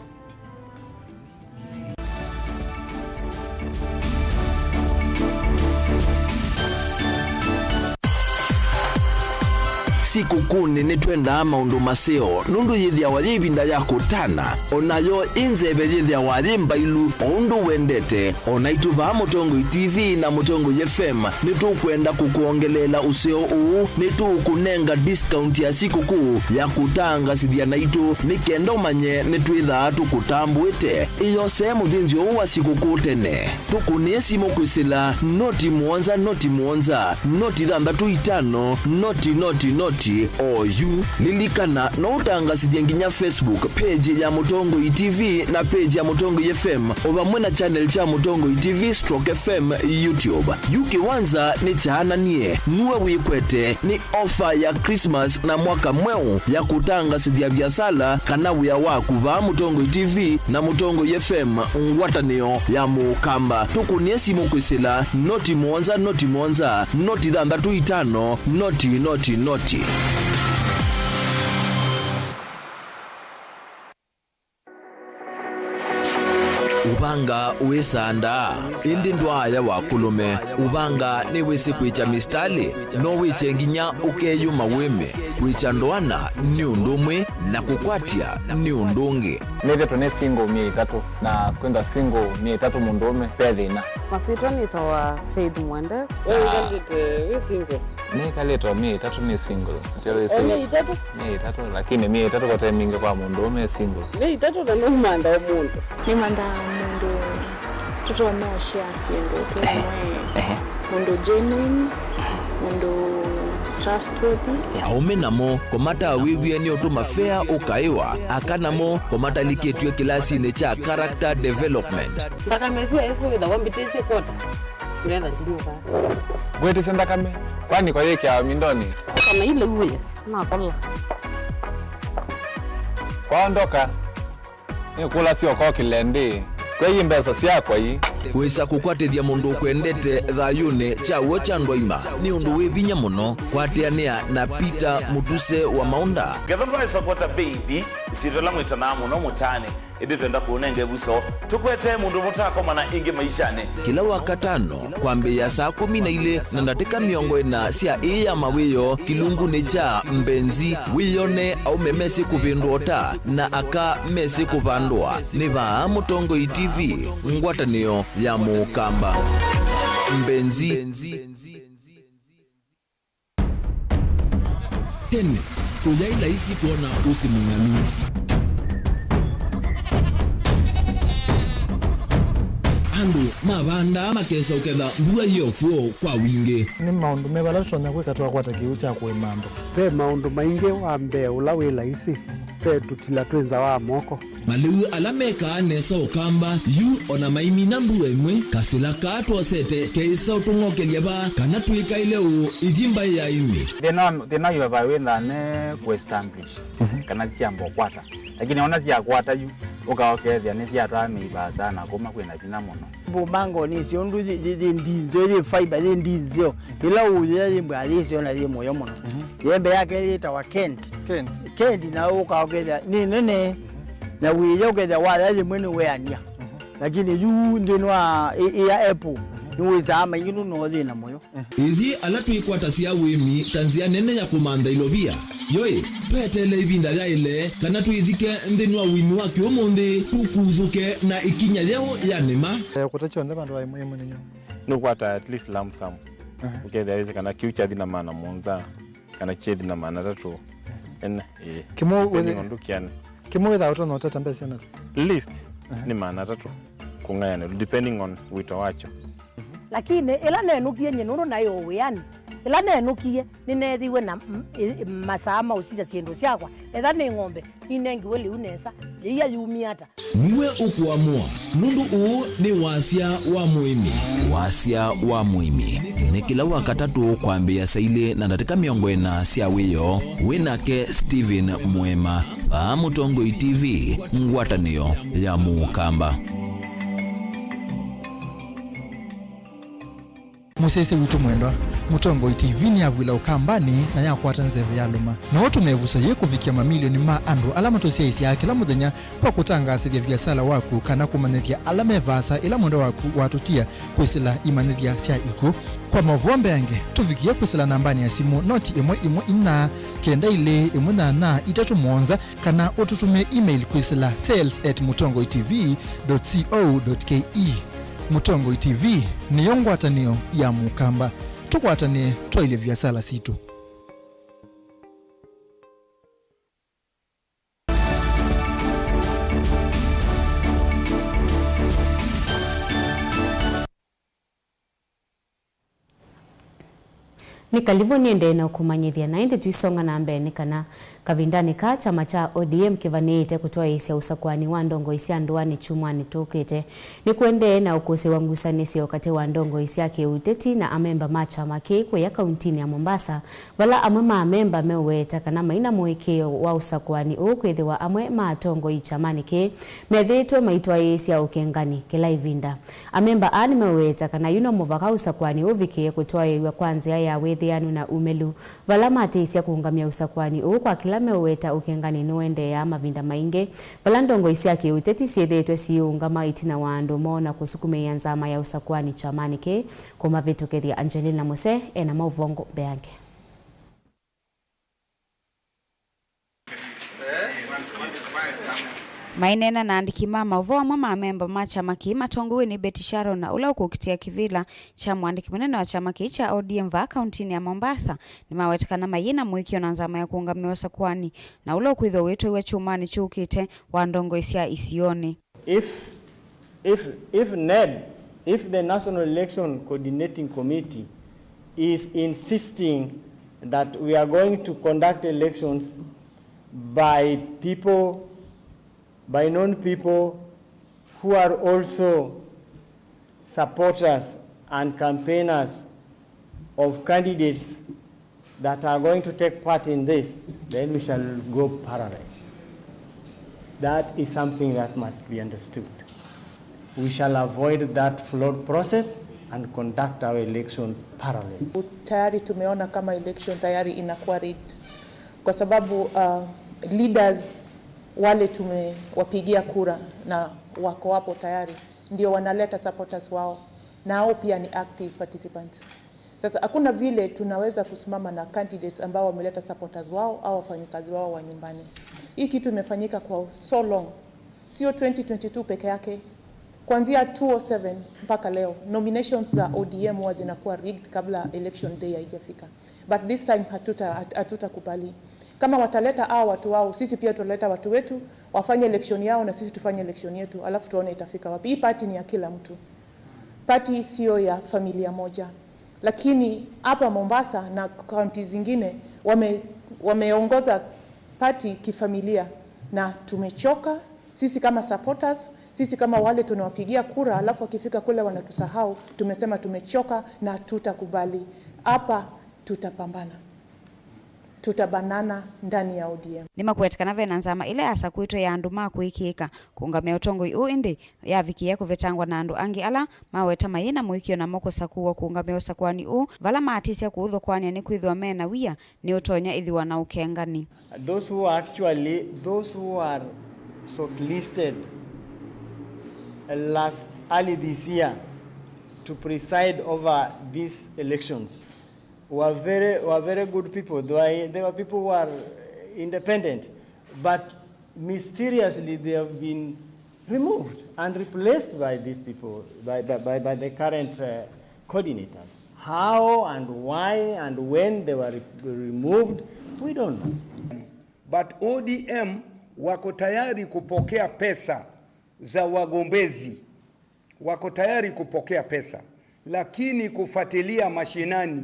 Sikũkũnĩ nĩtwendaa maũndũ maseo, nũndũ yĩthĩawa yĩ ĩvinda ya kũtana, o nayo ĩ nzeve yĩthĩawa yĩ mbailu, o ũndũ wendete. O naitũ vaa Mũtongoi T V na Mũtongoi F M nĩtũkwenda kũkwongeleela ũseo ũũ. Nĩtũũkũnenga discount ya sikũkũ ya kũtangasĩthya naitũ, nĩ kenda ũmanye nĩtwĩthaa tũkũtambũĩte. Ĩyosee mũthĩnzĩo ũũ wa sikũkũ tene. Tũkũnĩe simũ kwĩsĩla noti mũonza, noti mũonza, noti thanthatũ itano, noti, noti, noti, oyu. Lilikana, no ũtangasĩthye nginya Facebook page ya Mũtongoi T V na page ya Mũtongoi F M, o vamwe na channel kya Mũtongoi T V stroke F M YouTube. Yu kĩwanza nĩ kyaananie, nue wĩkwete, nĩ ofa ya Christmas na mwaka mweũ ya kũtangasĩthya viasala kana wĩa waku vaa Mũtongoi T V na Mũtongoi F M, ngwatanĩo ya Mũkamba. Tũkũnĩe simũ kwĩsĩla noti mũonza, noti mũonza, noti thanthatũ itano, noti, noti, noti. Ũvanga wĩsandaa, ĩndĩ ndwaaya wa kũlũme. Ũvanga nĩwĩsĩ kwĩkya mĩsitalĩ, no wĩkye nginya ũkeyũma wĩme. Kwĩkya ndoana nĩ ũndũ ũmwe, na kũkwatya nĩ ũndũ ũngĩ. Nĩthĩtwe nĩ single myei ĩtatũ, na kwĩthwa single myei ĩtatũ mũndũũme ve thĩna. Masyĩtwa nĩtawa Faith Mwende. We wĩkalĩte wĩ single? Nĩkalĩte o myei ĩtatũ nĩ single. Ndio wĩ single. O myei ĩtatũ? Myei ĩtatũ, lakini myei ĩtatũ kote mingĩ kwa mũndũũme e single. Myei ĩtatũ na nũmantha o mũndũ. Nĩmanthaa mũndũ tũtonya ũshare syĩndũ twĩ amwe. Ehe. Mũndũ genuine, mũndũ trustworthy. Aũme namo kũmatawĩw'e nĩ ũtũma fea ũkaĩwa, aka namo kũmatalikĩtw'e kĩlasinĩ kya character development. Nthakame ĩsu ĩsu wĩthawa mbĩtĩsye kwota. Ndetha ndinyuka. Ngwĩtĩsya nthakame, kwani kwa yĩkĩawa mindoni? Kana ile uwe, nakola. Kwaondoka, nĩkũlasya ũkokĩle ndĩ. Kwei mbesa syakwa ii. Wĩsa kũkwatĩthya mũndũ ũkwendete thayũnĩ kya w'o kya ndwaima nĩ ũndũ wĩ vinya mũno. Kwatĩanĩa na Peter Mũtuse wa Maũnda. Ngetha ndwaĩsa kwota baby, ĩsyĩtwa ĩla mwĩtanaa mũno mũtaanĩ. Ĩndĩ twenda kũũnenga ĩvuso, tũkwete mũndũ mũtaakomana ĩngĩ maishanĩ. Kĩla Wakatano, kwambĩĩa saa kũmi na ilĩ na ndatĩka mĩongo ĩna sya ĩĩ ya mawĩoo, kĩlungunĩ kya Mbenzi, wĩyone aũme mesĩ kũvĩndũa ũta na aka mesĩ kũvandũa. Nĩ vaa Mũtongoi T V, ngwatanĩo ya Mũkamba. Mbenzi. Tene, kũyaĩ laisi kwona ũsĩ mũng'alu. Andũ mavandaa makesa ũketha mbua yĩ o kw'o kwa wingĩ. Nĩ maũndũ meva ala tũtonya kwĩka twakwata kĩw'ũ kya kũĩma andũ? Ve maũndũ maingĩ. Wa mbee ũla wĩ laisi, ve tũtila twĩ nza wa moko. Malĩu ala mekaa nesa Ũkamba yu o na maimina mbua ĩmwe, kasĩla kaa twosete keĩsa ũtũng'okelya vaa kana twĩkaĩle ũũ ithi mbaĩ ya ĩmĩ. Thĩna wa, thĩna wa vaa wĩthaa ne kũ establish, mhm, kana syamba ũkwata. Lakini ona syakwata yu, ũkaokethĩa nĩsyatwaa mĩivaa sana kuma kwĩna vinya mũno. Mbũmbango nĩ syo ũndũ yĩ, yĩ, yĩ ndinzeo, yĩ fiber, yĩ ndinzeo. Ĩla ũyea yĩ mbwa yĩ syo na yĩ mũyo mũno. Mhm. Yembe yake yĩtawa Kent. Kent. Kent na ũkaokethĩa nĩ nene. Na wĩya ũkethĩa waya yĩmwe nĩ weania. Mhm. Lakini yu nthĩnĩ wa ĩ-, ĩ ya Apple, mhm, nĩwĩsaa maingĩ nũno thĩna mũyo. Mhm. Ithyĩ ala twĩkwatasya ũĩmi ta nzĩa nene ya kũmantha ilovia, yoĩ, tweteele ĩvinda yaĩle kana twĩthike nthĩnĩ wa ũĩmi wa kĩũmũnthĩ, tũkuthũke na ĩkinya yeũ ya nĩma. Eh, kũta kyonthe vandũ va ĩmwe ĩmwe nĩnyo. Nũkwata at least lump sum. Aha. Ũkethĩa wĩsĩ kana kĩu kyathi na maana mũonza, kana kyethi na maana atatũ. Ene, ĩĩ. Kĩmũ depending wĩthĩ-, on ndũkĩanĩ. Kĩmũ wĩthaa ũtonya ũtata mbesa na? Least, aha, nĩ maana atatũ kũng'ayanĩlwa, depending on wĩto wakyo. Lakini ĩla nenũkie nyie nũndũ naĩ o wĩanĩ, ĩla nenũkie nĩneethĩiwe na m-, ĩ-, masaa ma ũsisya syĩndũ syakwa, etha nĩ ng'ombe, ninengiwe lĩu nesa, yĩia yumie ata? Nue ũkũamũa, nũndũ ũũ nĩ wasya wa mũĩmi. Wasya wa mũĩmi nĩ kĩla Wakatatũ kwambĩĩa saa ilĩ na ndatĩka mĩongo ĩna sya wĩoo. Wĩ nake Stephen Mwema, vaa Mũtongoi T V, ngwatanĩo ya Mũkamba. Mũsyaĩĩsya witũ mwendwa, Mũtongoi T V nĩyavw'ĩla Ũkambanĩ na yakwata nzeve yalũma. No ũtũme ĩvuso yĩĩ kũvikĩa mamilioni ma andũ ala matũsyaĩĩsyaa kĩla mũthenya kwa kũtangaasĩthya viasala waku kana kũmanyĩthya ala me vaasa ĩla mwendwa waku watũtia kwĩsĩla imanyĩthya sya ikw'ũ. Kwa maũvoo mbeange, tũvikĩe kwĩsĩla nambanĩ ya simũ noti ĩmwe ĩmwe inya kenda ilĩ ĩmwe nyanya itatũ mũonza, kana ũtũtũmĩe email kwĩsĩla sales at mũtongoi T V dot co dot K E. Mũtongoi T V nĩyo ngwatanĩo ya Mũkamba. Tũkwatanĩe twaĩlye viasala sitũ. Nĩ kalivũ nĩendee na ũkũmanyĩthya, na ĩndĩ tũisonga na mbee nĩ kana kavindanĩ kaa kyama kya O D M kĩvanĩĩte kũtwaĩĩsya ũsakũani wa ndongoi sya ndũanĩ kyumwanĩ tũkĩte. Nĩkũendee na ũkũsĩwa ngusanĩsyo katĩ wa ndongoi sya kĩũteti na amemba ma kyama kĩĩ kũya kauntinĩ ya Mombasa, vala amwe ma amemba meũweta kana maina mũĩkĩĩo wa ũsakũani ũũ kwĩthĩwa amwe ma atongoi kyamanĩ kĩĩ methĩĩtwe maitwaĩĩsya ũkengani kĩla ĩvinda. Amemba aa nĩmeũweta kana yu no mũvaka ũsakũani ũvikĩe kũtwaĩĩw'a kwa nzĩa ya wĩthĩanu na umĩlu, vala matĩĩsya kũũngamya ũsakũani ũũ kwa kĩla meũweta ũkengani nĩũendeeaa mavinda maingĩ, vala ndongoi sya kĩũteti syĩthĩĩtwe siĩũngama ĩtina wa andũ moo na kũsukumĩĩa nzama ya ũsakũani kyamanĩ kĩĩ kũmavĩtũkĩthya. Angelina Muse ena maũvoo mbeange. Maineena na andĩki ma maũvoo, amwe ma amemba ma kyama kĩĩ matongoew'e nĩ Betty Sharon na ũla ũkũkitĩa kĩvĩla kya mũandĩki mũnene wa kyama kĩĩ kya O D M vaa kauntinĩ ya Mombasa, nĩmaweta kana mayĩ na mũĩkĩĩo na nzama ya kũũngamĩa ũsakũani na ũla ũkwĩthĩwa wĩtwaiwa kyumwanĩ kyũkĩte wa ndongoi sya isionĩ. If, if, if NEB, if the National Election Coordinating Committee is insisting that we are going to conduct elections by people, by known people who are also supporters and campaigners of candidates that are going to take part in this, then we shall go parallel. That is something that must be understood. We shall avoid that flawed process and conduct our election parallel. Tayari tumeona kama election tayari inakuwa rigged. Kwa sababu, uh, leaders wale tumewapigia kura na wako hapo tayari, ndio wanaleta supporters wao, na hao pia ni active participants. Sasa hakuna vile tunaweza kusimama na candidates ambao wameleta supporters wao au wafanyikazi wao wa nyumbani. Hii kitu imefanyika kwa so long, sio twenty twenty-two peke yake, kuanzia two oh seven mpaka leo nominations za O D M huwa zinakuwa rigged kabla election day haijafika, but this time hatuta, hat-, hatutakubali. Kama wataleta hao watu wao, sisi pia tutaleta watu wetu wafanye election yao na sisi tufanye election yetu, alafu tuone itafika wapi. Hii party ni ya kila mtu. Party sio ya familia moja. Lakini hapa Mombasa na kaunti zingine wame-, wameongoza party kifamilia, na tumechoka sisi kama supporters, sisi kama wale tunawapigia kura, alafu wakifika kule wanatusahau. Tumesema tumechoka na tutakubali. Hapa tutapambana. Tutabanana ndani ya O D M. Nĩmakwete kana vena nzama ĩla yasakuĩtwe ya andũ ma kũĩkĩĩka kũũngamĩa ũtongoi ũũ, ĩndĩ yavikĩĩa kũvetangwa na andũ angĩ ala maweta mayĩ na mũĩkĩĩo namo kũsakuwa kũũngamĩa ũsakũani ũũ, vala matĩsya kũũthũkũanĩa nĩkwĩthĩwa me na wia nĩũtonya ĩthĩwa na ũkengani. Those who are actually, those who are shortlisted last, early this year to preside over these elections were very, were very good people. They were, they were people who are independent, but mysteriously they have been removed and replaced by these people, by, by, by, by the current, uh, coordinators. How and why and when they were re-, removed, we don't know. But O D M wako tayari kupokea pesa za wagombezi, wako tayari kupokea pesa, lakini kufuatilia mashinani,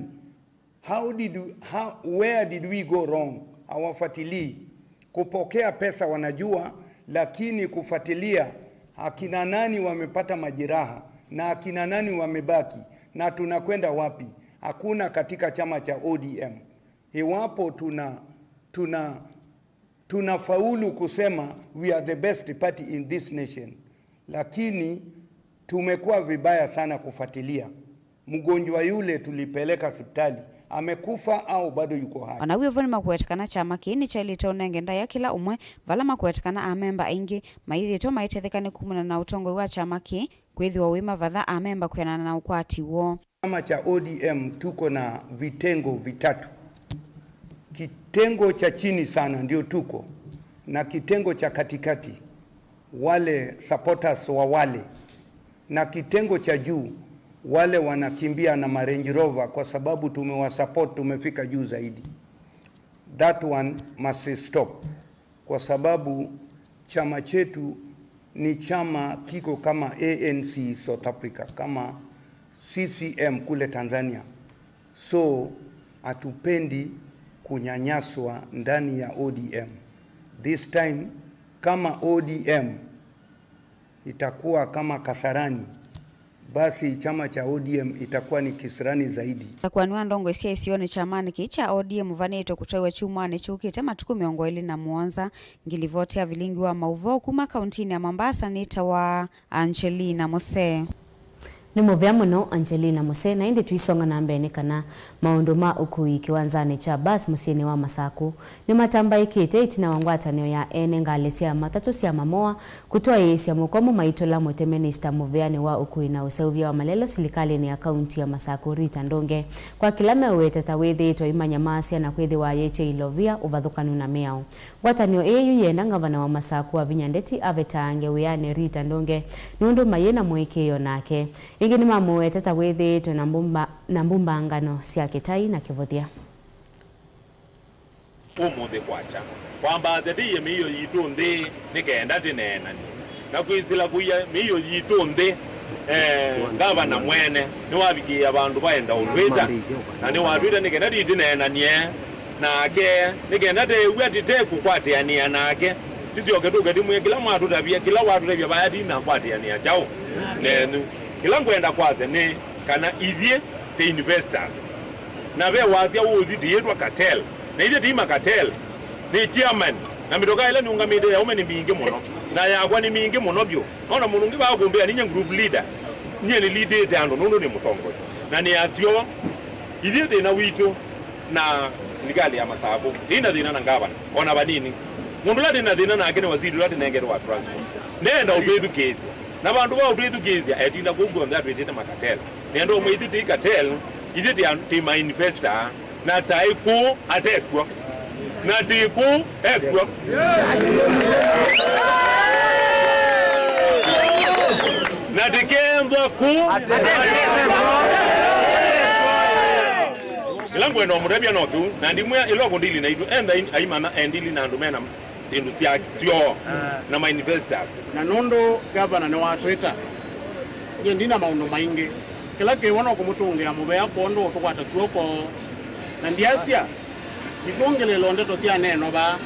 how did we, how, where did we go wrong? Hawafuatilii. Kupokea pesa wanajua, lakini kufuatilia akina nani wamepata majeraha na akina nani wamebaki na tunakwenda wapi, hakuna katika chama cha O D M. Iwapo tuna, tuna, tunafaulu kusema we are the best party in this nation, lakini tumekuwa vibaya sana kufuatilia. Mgonjwa yule tulipeleka hospitali, amekufa au bado yuko hai? Ona wĩvo nĩmakwete kana kyama kĩĩ nĩkyaĩlĩte ũnenge ndaĩa kĩla ũmwe, vala makwete kana amemba aingĩ maithĩtwe maitetheka nĩ kumana na ũtongoi wa kyama kĩĩ kwĩthĩwa wĩ mavatha amemba kwĩanana na ũkwati woo. Chama cha O D M tuko na vitengo vitatu. Kitengo cha chini sana ndio tuko na kitengo cha katikati, wale supporters wa wale, na kitengo cha juu, wale wanakimbia na ma Range Rover kwa sababu tumewasupport, tumefika juu zaidi. That one must stop, kwa sababu chama chetu ni chama kiko kama A N C South Africa, kama C C M kule Tanzania. So, hatupendi kunyanyaswa ndani ya O D M. This time, kama O D M itakuwa kama Kasarani, basi chama cha O D M itakuwa ni kisirani zaidi. Ũsakuani wa ndongoi sya isionĩ kyamanĩ kĩĩ kya O D M ũvanĩtwe kũtwaiwa kyumwanĩ kyũkĩte, matukũ mĩongo ĩlĩ na mũonza. Ngilivoti ya vilingi wa maũvoo kuma kauntinĩ ya Mombasa nĩtawa Angelina Mose. Nĩ mũvea mũno, Angelina Mose, na ĩndĩ tũisonga na mbee nĩ kana maũndũ ma ũkui kĩwanzanĩ kya bus mũsyĩnĩ wa Masakũ nĩmatambaĩkĩte ĩtina wa ngwatanĩo ya ene ngalĩ sya matatũ sya Mamoa kũtwaĩĩsya mũkomo maitũla mũte minista mũvĩanĩ wa ũkui na ũseũvya wa malelũ silikalĩnĩ ya kaunti ya Masakũ, Rita Ndũnge, kwa kĩla meũweta ta wĩthĩĩtwe imanyamaasya na kwĩthĩwa ayĩtye ilovia ũvathũkanu na mĩao. Ngwatanĩo ĩĩ yu yĩenda ngavana wa Masakũ Wavinya Ndeti avetaange wĩanĩ Rita Ndũnge nũndũ mayĩ na mũĩkĩĩo nake. Ĩngĩ nĩmamũweta ta wĩthĩĩtwe na mbumba, na mbumbangano sya kĩtai na kĩvũthya. Ũmũnthĩ kwakya, kwambaasya tĩie mĩio yitũ nthĩ nĩ kenda tĩneenanie. Na kwĩsĩla kũia mĩio yitũ nthĩ, eh, ngavana mwene nĩwavikĩĩa vandũ vaenda ũtwĩta, na nĩwatwĩta nĩ kenda tĩtĩneenanie nake, nĩ kenda teew'a tĩtekũkwatĩanĩa nake, tĩsyoke tũke tĩmwĩe kĩla mwatũtavya, kĩla watũtavya vaya tĩinakwatĩanĩa kyaũ nenyu. Kĩla ngwenda kwasya nĩ kana ithyĩ tĩ investors, na ve wasya ũũthi tĩyĩtwa cartel, na ithyĩ tĩ ma cartel. Nĩ chairman, na mĩtokaa ĩla nĩũngamĩte ya ũme nĩ mingĩ mũno, na yakwa nĩ mingĩ mũno vyũ. Nona mũndũ ũngĩ vaa kũmbĩa ninyie group leader, nyie nĩlidĩte andũ nũndũ nĩ mũtongoi, na nĩ asyo. Ithyĩ thĩna witũ na silikalĩ ya Masakũ, tĩi na thĩna na ngavana, o na vanini. Mũndũ ũla tĩ na thĩna nake nĩ waziri ũla tĩnengetwe wa transport. Ndeenda ũtwĩthukĩĩsya, na vandũ va ũtwĩthukĩĩsya, etinda kũu kw'onthe atwĩtĩte ma cartel. Nĩenda ũmwe ithyĩ tĩ cartel, ithyĩ tĩ an-, tĩ ma investor, na taĩ kũũ atekw'o, na tĩ kũũ ekw'o, na tĩkeenthwa kũũ. Ĩla ngwenda ũmũtavya no kĩu, na ndimwĩa ĩla ũkũndili naitũ, entha aimana endili na andũ mena syĩndũ sya syoo na ma investors. Na nũndũ gavana nĩwatwĩta, nyie ndina maũndũ maingĩ. Kĩla kĩw'o no kũmũtũngĩa mũvea kwondũ ũtũkwata kw'oko. Na ndyasya, itwongeleelwa ndeto sya neno vaa.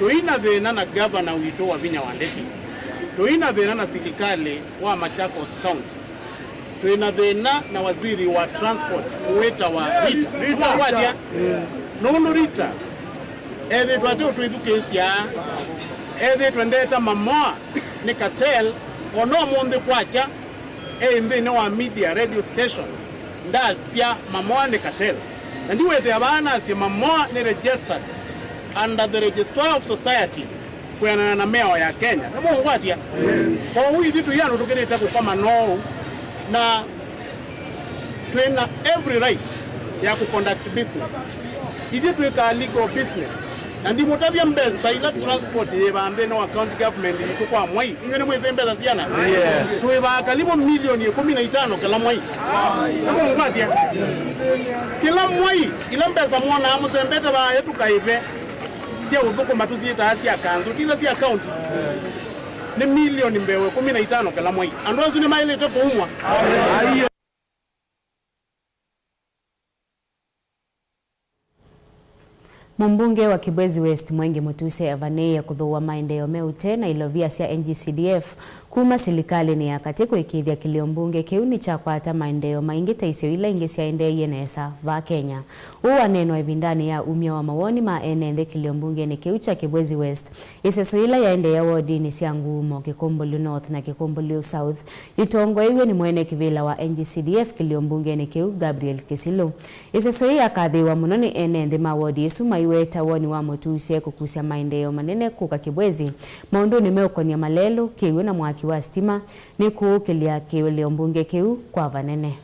Tũi na thĩna na gavana witũ Wavinya wa Ndeti. Tũi na thĩna na silikalĩ wa Machakos County. Twĩ na thĩna na waziri wa transport wĩtawa Rita. Rita. Nũndũ Rita ethĩtwe ate ũtwĩthukĩĩsya, ethĩtwe ndeta Mamoa nĩ cartel, o na ũmũnthĩ kwakya e nthĩnĩ wa media radio station ndasya Mamoa nĩ cartel. Na ndiwetea vaa nasye Mamoa nĩ registered under the Registrar of Societies kwĩanana na mĩao ya Kenya. Nĩmũngwatya? Kwoou ithyĩ tũi andũ tũkĩlĩte kũkoma noou, na twĩ na every right ya kũconduct business. Ithyĩ twĩkaa legal business, na ndimũtavya mbesa ila transport yĩvaa nthĩnĩ wa county government yitũ kwa mwei. Inyw'ĩ nĩmwĩsĩ mbesa siana? Twĩvaa kalivu milioni ĩkũmi na itano kĩla mwei. Nĩmũngwatya? Kĩla mwei, ila mbesa mwonaa mũsembete vaa tũkaĩve sya ũthũkũma tũsyĩtaa sya kanzũ, ti ila sya kaunti, nĩ milioni mbee wa ĩkũmi na itano kĩla mwei. Andũ asu nĩmaĩlĩte kũumwa. Mũmbunge wa Kibwezi West, Mwengi Mutuse, avanĩĩe kũthũũa maendeeo me ũtee na ilovia sya N G C D F Kuma silikalĩnĩ ya katĩ kũĩkĩĩthya kĩlĩo mbunge kĩu nĩkyakwata maendeeo maingĩ ta isio ila ingĩ syaendeeie nesa vaa Kenya. Ũũ waneenwa ĩvindanĩ ya umya wa mawoni ma ene nthĩ kĩlĩo mbungenĩ kĩu kya Kibwezi West, ĩseso yĩla yaendeea wodinĩ sya Nguumo, Kĩkũmbũlũ North na Kĩkũmbũlũ South, ĩtongoew'e nĩ mwene kĩvĩla wa N G C D F kĩlĩo mbungenĩ kĩu, Gabriel Kĩsilũ. Ĩseso yĩĩ yakathĩĩwa mũno nĩ ene nthĩ ma wodi ĩsu maiweta woni wa mũtuusye kũkusya maendeeo manene kũka Kibwezi maũndũnĩ meũkonia malelũ, kĩw'ũ na mwaki wa sitima, nĩ kũũkĩlya kĩlĩo mbunge kĩu kwa vanene.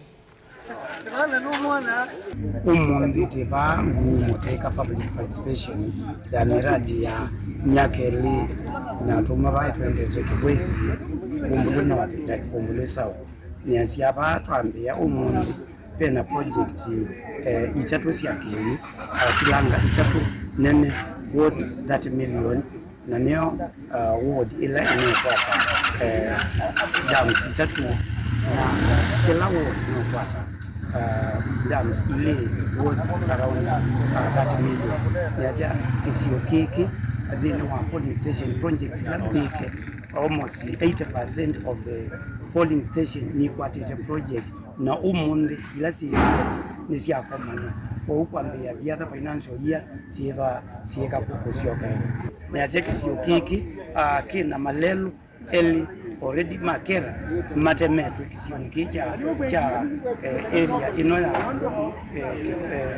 Ũmũnthĩ twĩ vaa Nguumo tũyĩka public participation ya miradi ya myaka ĩlĩ na tũuma vaa twendete Kibwezi, Kĩkũmbũlũ North na Kĩkũmbũlũ South. Nĩasya vaa twambĩĩa ũmũnthĩ ve na project, eh, itatũ sya kĩw'ũ, ah, silanga itatũ nene worth thirty million, na nĩyo, ah, ward ĩla ĩnekwata, eh, dams itatũ, na kĩla ward nĩũkwata, ah, dams ilĩ worth around, ah, thirty million. Nĩasya kĩsio kĩkĩ nthĩnĩ wa polling station projects ila mbĩke, almost eighty percent of the polling station nikwatĩte project, na ũmũnthĩ ila syĩsyo nĩsyakomana. Kwoou kwambĩĩa the other financial year syĩthwa syĩka kũ-, kũsyokeela. Nĩasya kĩsio kĩkĩ, ah, kĩna malelũ elĩ already ma KeRRA matemetwe kĩsionĩ kĩĩ kya, kya, eh, area ĩno ya, eh, eh,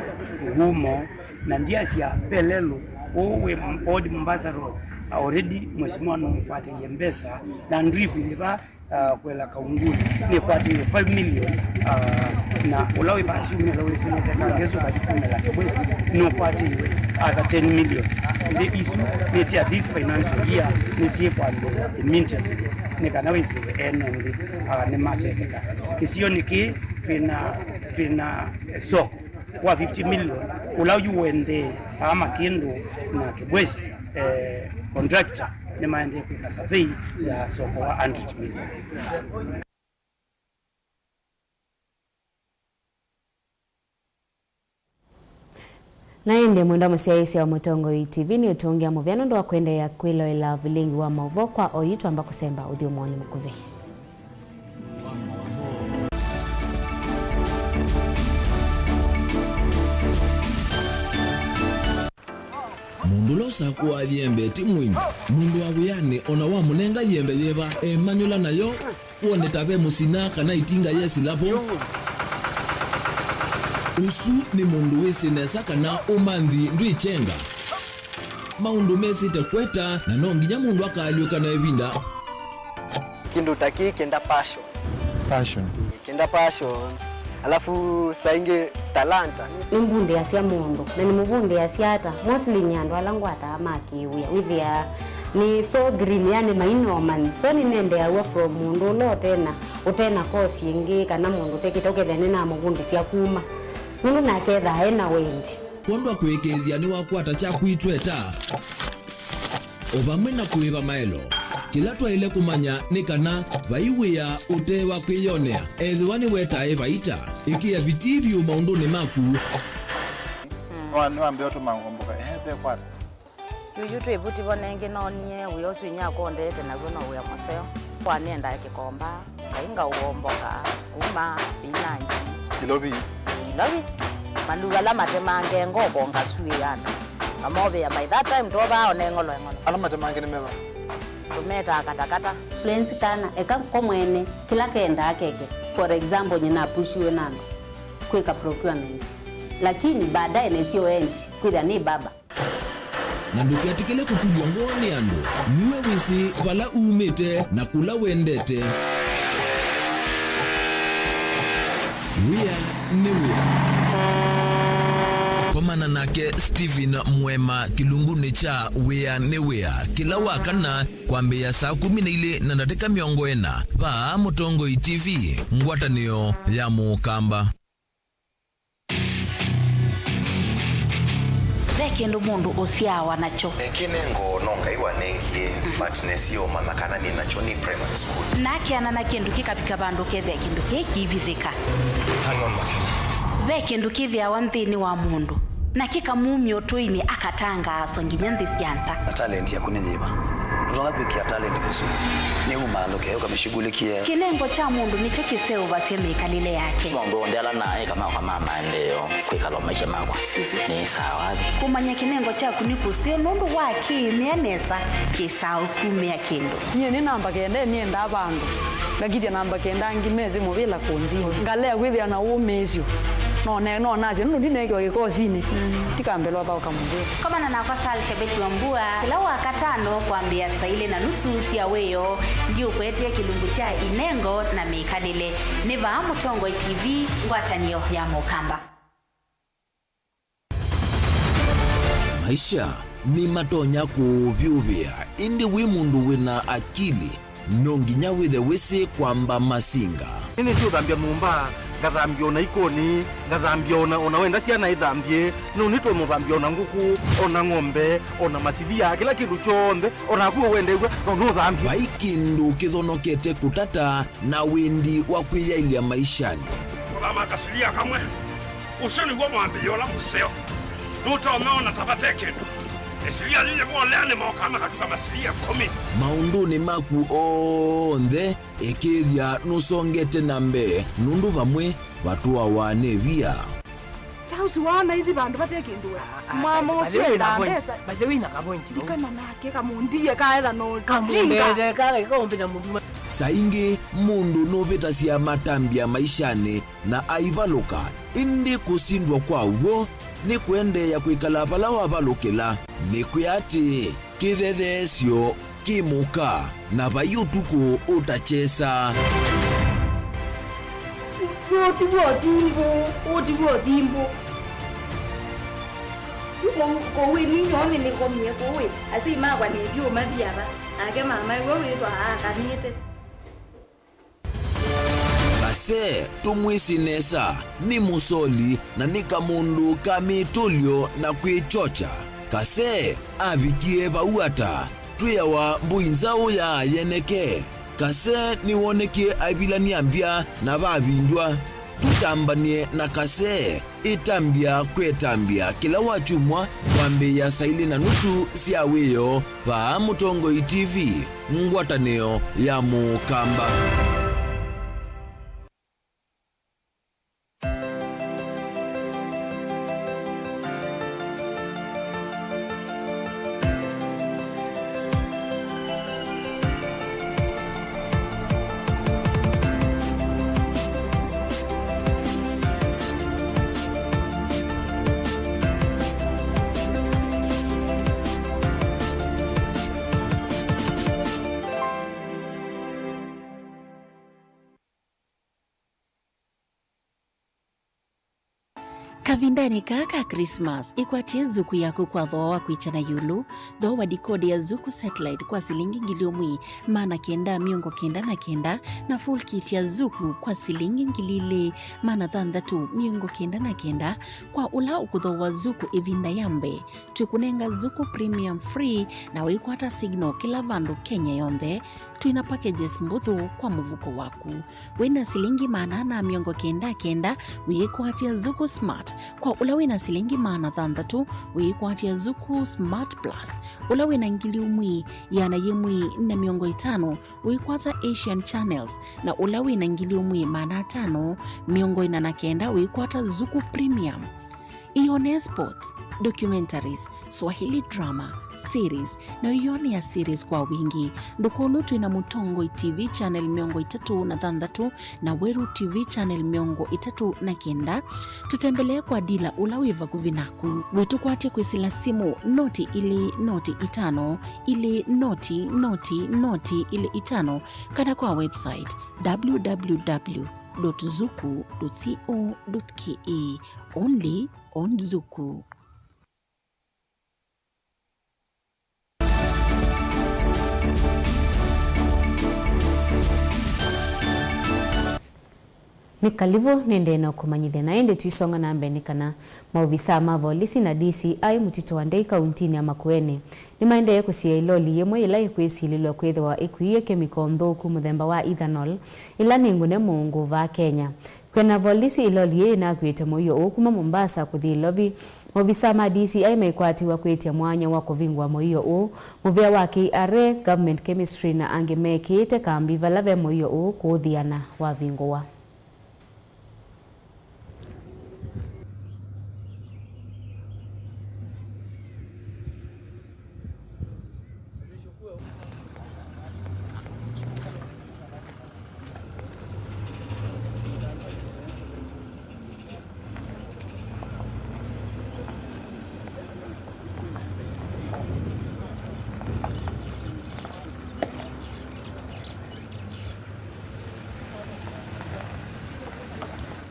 Nguumo, na ndiasya ve lelũ ũũ wĩ Old Mombasa Road, already mheshimiwa nũkwatĩie mbesa na ndrip yĩ vaa, ah, kwela Kaunguni nĩkwatĩiwe five million, ah, na ũla wĩ vaa syumĩa ũla wĩsĩlĩte Kangesu ũkathi kumĩla Kibwezi nũkwatĩiwe other ten million. Nthĩ isu nĩ sya this financial year, nĩsyĩkwambĩĩa immediately nĩ kana wĩsĩwe ene nthĩ, ah, nĩmatekeka. Kĩsionĩ kĩĩ twĩna, twĩna soko wa fifty million, ũla yu ũendee aa Makĩndũ na Kibwezi, eh, contractor nĩmaendee kwĩka survey ya soko wa hundred million. Na ĩndĩ mwendwa mũsyaĩĩsya wa Mũtongoi T V nĩ ũtũngĩa mũvea nũndũ wa kũendeea kwĩloela vilingi wa maũvoo kwa oyu twamba kũsemba ũthyũmũonĩ mũkuvĩ. Mũndũ ũla ũsakũaa yembe ti mũimi, nũndũ wa wĩanĩ o na wamũnenga yembe yĩva, emanyũla nayo, wone ta ve mũsina kana ĩtinga yesĩla vo. Ũsu nĩ mũndũ wĩsĩ nesa kana ũmanthi ndwĩkyenga. Maũndũ mesĩte kweta, na no nginya mũndũ akaalyũka na ĩvinda. Kĩndũ ta kĩĩ kĩenda passion. Passion. Kĩenda passion. Alafu saa ingĩ talanta. Nĩmbundĩasya mũndũ, na nĩmũvundĩasya ata? Mostly nĩ andũ ala ngwataa ma kĩwĩa. Wĩthĩaa nĩ so green, yani maina ũmanyi. So nĩnendeaw'a from mũndũ ũla ũtena, ũtena course ĩngĩ, kana mũndũ ũtekĩte ũkethĩa nĩnamũvundĩsya kuma. Nũndũ nake ethaa ena wendi. Kwondũ wa kũĩkĩĩthya nĩwakwata kyaku itweta. O vamwe na kũĩva maelo, kĩla twaĩle kũmanya nĩ kana vai wĩa ũte wa kwĩyonea, ethĩwa nĩwetae vaita. Ĩkĩa vitii vyũ maũndũnĩ maku. Nĩwa-, nĩwambĩĩa ũtũma ngomboka, ehe, ve kwata. Yuyu twĩ vuti vo nengĩ noonie wĩa ũsu inyakwa ũndeete naw'o no wĩa mũseo. Kwa nĩendaa kĩkomba. Ngai ngaũomboka, sukuma, spinach. Ilovi. Ilovi. Maluu ala matemange ngoko ngasuĩana. Ngamovĩa by that time tovaa one ng'olo eng'olo. Ala matemange nĩ meva? Tũmetaa katakata. Fluency kana eka ko mwene kĩla kendaa keke. For example, nyina apushiwe na andũ kwĩka procurement. Lakini baadaye nesio endi kwĩthĩa nĩ baba. Na ndũketĩkĩle kũtulw'a ngoo nĩ andũ. Nue wĩsĩ vala umĩte na kũla wendete. Wĩa nĩ wĩa. Komana nake Stephen Mwema kĩlungunĩ kya Wĩa nĩ Wĩa kĩla wa kana kwambĩĩa saa kũmi na ilĩ na ndatĩka mĩongo ĩna vaa Mũtongoi T V, ngwatanĩo ya Mũkamba. Ve kĩndũ mũndũ ũsyawa nakyo. Kĩnengo no Ngai wanengie, but nesie ũmanya kana nĩ nakyo nĩ primary school. Na akeana na kĩndũ kĩkavika vandũ kethĩa kĩndũ kĩĩ kĩivithĩka. Hang on, Makena. Ve kĩndũ kĩthĩawa nthĩnĩ wa mũndũ, na kĩkamumya ũtũinĩ akatangaaswa nginya nthĩ sya nza. Na talent yaku nĩ yĩva? Ũtonya kwĩkĩa talent mũsyĩ, nĩumaalũke ũkamĩshughulikie. Kĩnengo kya mũndũ nĩkyo kĩseũvasya mĩkalĩle yake. Maũndũ onthe ala naĩ eka makwa ma maendeeo kwĩkala o maisha makwa nĩ sawa. Kũmanya kĩnengo kyaku nĩ kũseo nũndũ wa kĩĩmĩa nesa kĩsaa ũkumĩa kĩndũ. Nyie nĩ namba kenda, nĩendaa vandũ. Ngakitya namba kenda angĩ mesĩ mũvĩla kũnzini. Ngalea kwĩthĩa na ũmĩĩsyo. No ne-, no nasye, nũndũ ndineekiwa kĩkosinĩ. Ndikambĩlwa thaũka mũvĩla. Komana nakwa Sal Shabeki wa Mbua kĩla Wakatano kwambĩĩa saa ilĩ na nusu sya wĩoo. Ndiũkwetee kĩlungu kya inengo na mĩkalĩle. Nĩ vaa Mũtongoi T V, ngwatanĩo ya Mũkamba. Maisha nĩmatonya kũũvyũvĩa, ĩndĩ wĩ mũndũ wĩna akili, no nginya wĩthe wĩsĩ kwamba masinga. Nĩnĩsĩ ũthambya nyũmba, ngathambya ona ikoni, ngathambya ona, ona wenda syana ithambye, no nĩtwe mũthambya ona ngũkũ, ona ng'ombe, ona masilia, kĩla kĩndũ kyonthe, ona naku wendew'a, no nũthambye. Vai kĩndũ kĩthonokete kũtata na wendi wa kwĩyaĩlya maishanĩ. Kũthama kasilia kamwe. Ũsu nĩw'o mwambĩĩo ũla mũseo. Nũtonya ona ta vate kĩndũ. Ĩsilia yĩyĩ volea nĩmokaa makatuka masilia ĩkũmi. Maũndũnĩ maku onthe, ĩkĩĩthya nũsongete na mbee, nũndũ vamwe vatũawa nĩ via. Ta ũsu waona ithi vandũ vate kĩndũ we. Mwama ũsu enda mbesa. By the way, na ka point. Ndikana nake kamũndie kaetha no kamũndie kale kaũmbĩta mũndũ. Saa ingĩ mũndũ nũvĩtasya matambya maishanĩ na aivalũka, ĩndĩ kũsindwa kwa w'o nĩ kũendeea kwĩkala vala wavalũkĩla. Nĩkwĩa atĩĩ, kĩthetheesyo kĩ mũka, na vai ũtukũ ũtakyesa. Ũũ ti w'o thimbũ, ũũ ti w'o thimbũ. Yu kũu, kũu ĩ, ninyoo nĩnĩkomie kũu ĩ, asyai makwa nĩtyo mathi ava, nake mama ĩwe wĩtwa aakanĩte. Kase, tũmwĩsĩ nesa, nĩ mũsoli na nĩ kamũndũ ka mĩtũlyo na kwĩkyokya. Kase avikie vau ata? Twĩawa mbũi nzaũ ya yeneke. Kase nĩwonekie aivilany'a mbya na vavindw'a. Tũtambany'e na Kase. Ĩtambya kwetambya kĩla wakyumwa kwambĩĩa saa ilĩ na nusu sya wĩoo vaa Mũtongoi T V, ngwatanĩo ya Mũkamba. Kavindanĩ kaa ka Christmas, ĩkwatye Zuku yaku kwa thooa wa kwĩkya na ĩũlũ. Thooa dikodi ya Zuku Satellite kwa silingi ngili ũmwe maana kenda mĩongo kenda na kenda, na full kit ya Zuku kwa silingi ngili ilĩ maana thanthatũ mĩongo kenda na kenda kwa ũla ũkũthooa Zuku ĩvinda ya mbee. Twĩkũnenga Zuku Premium free na wĩkwata signal kĩla vandũ Kenya yonthe. Twĩna packages mbũthũ kwa mũvuko waku. Wĩna silingi maana ana mĩongo kenda kenda, wĩĩkwatya Zuku Smart. Kwa ũla wĩna silingi maana thanthatũ, wĩĩkwatya Zuku Smart Plus. Ũla wĩna ngili ũmwe, ĩana yĩmwe na mĩongo ĩtano, wĩĩkwata Asian Channels, na ũla wĩna ngili ũmwe maana atano mĩongo ĩna na kenda, wĩĩkwata Zuku Premium. Ĩyonee sports, documentaries, Swahili drama, series, na ĩyonea series kwa wingĩ. Ndũkolwe twĩ na Mũtongoi T V channel mĩongo ĩtatũ na thanthatũ na Weru T V channel mĩongo ĩtatũ na kenda. Tũtembelee kwa dila ũla wĩ vakuvĩ naku. Wĩtũkwatye kwĩsĩla simũ noti ilĩ noti itano, ilĩ noti noti noti ilĩ itano, kana kwa website w w w dot zuku dot co dot k e. Only on Zuku. Nĩ kalivũ, nĩndĩe na kũmanyĩthya, na ĩndĩ tũisonga na mbee nĩ kana maovisaa ma volisi na D C I mũtitũ wa Ndei kauntinĩ ya Makueni nĩmaendee kũsiĩĩa ĩloli yĩmwe yĩla yĩkwĩsilĩlw'a kwĩthĩwa ĩkuie kemiko nthũku mũthemba wa ethanol, ĩla nĩ ngũne mũũngũ vaa Kenya. Kwĩana na volisi, ĩloli yĩĩ yĩnakuĩte mũio ũũ kuma Mombasa kũthi Ilovi, Maovisa ma D C I maikwatĩw'a kwĩtya mwanya wa kũvingũa mũio ũũ. Mũvĩa wa K R A, Government Chemistry na angĩ mekĩĩte kambi vala ve mũio ũũ kũũthiana wavingũwa.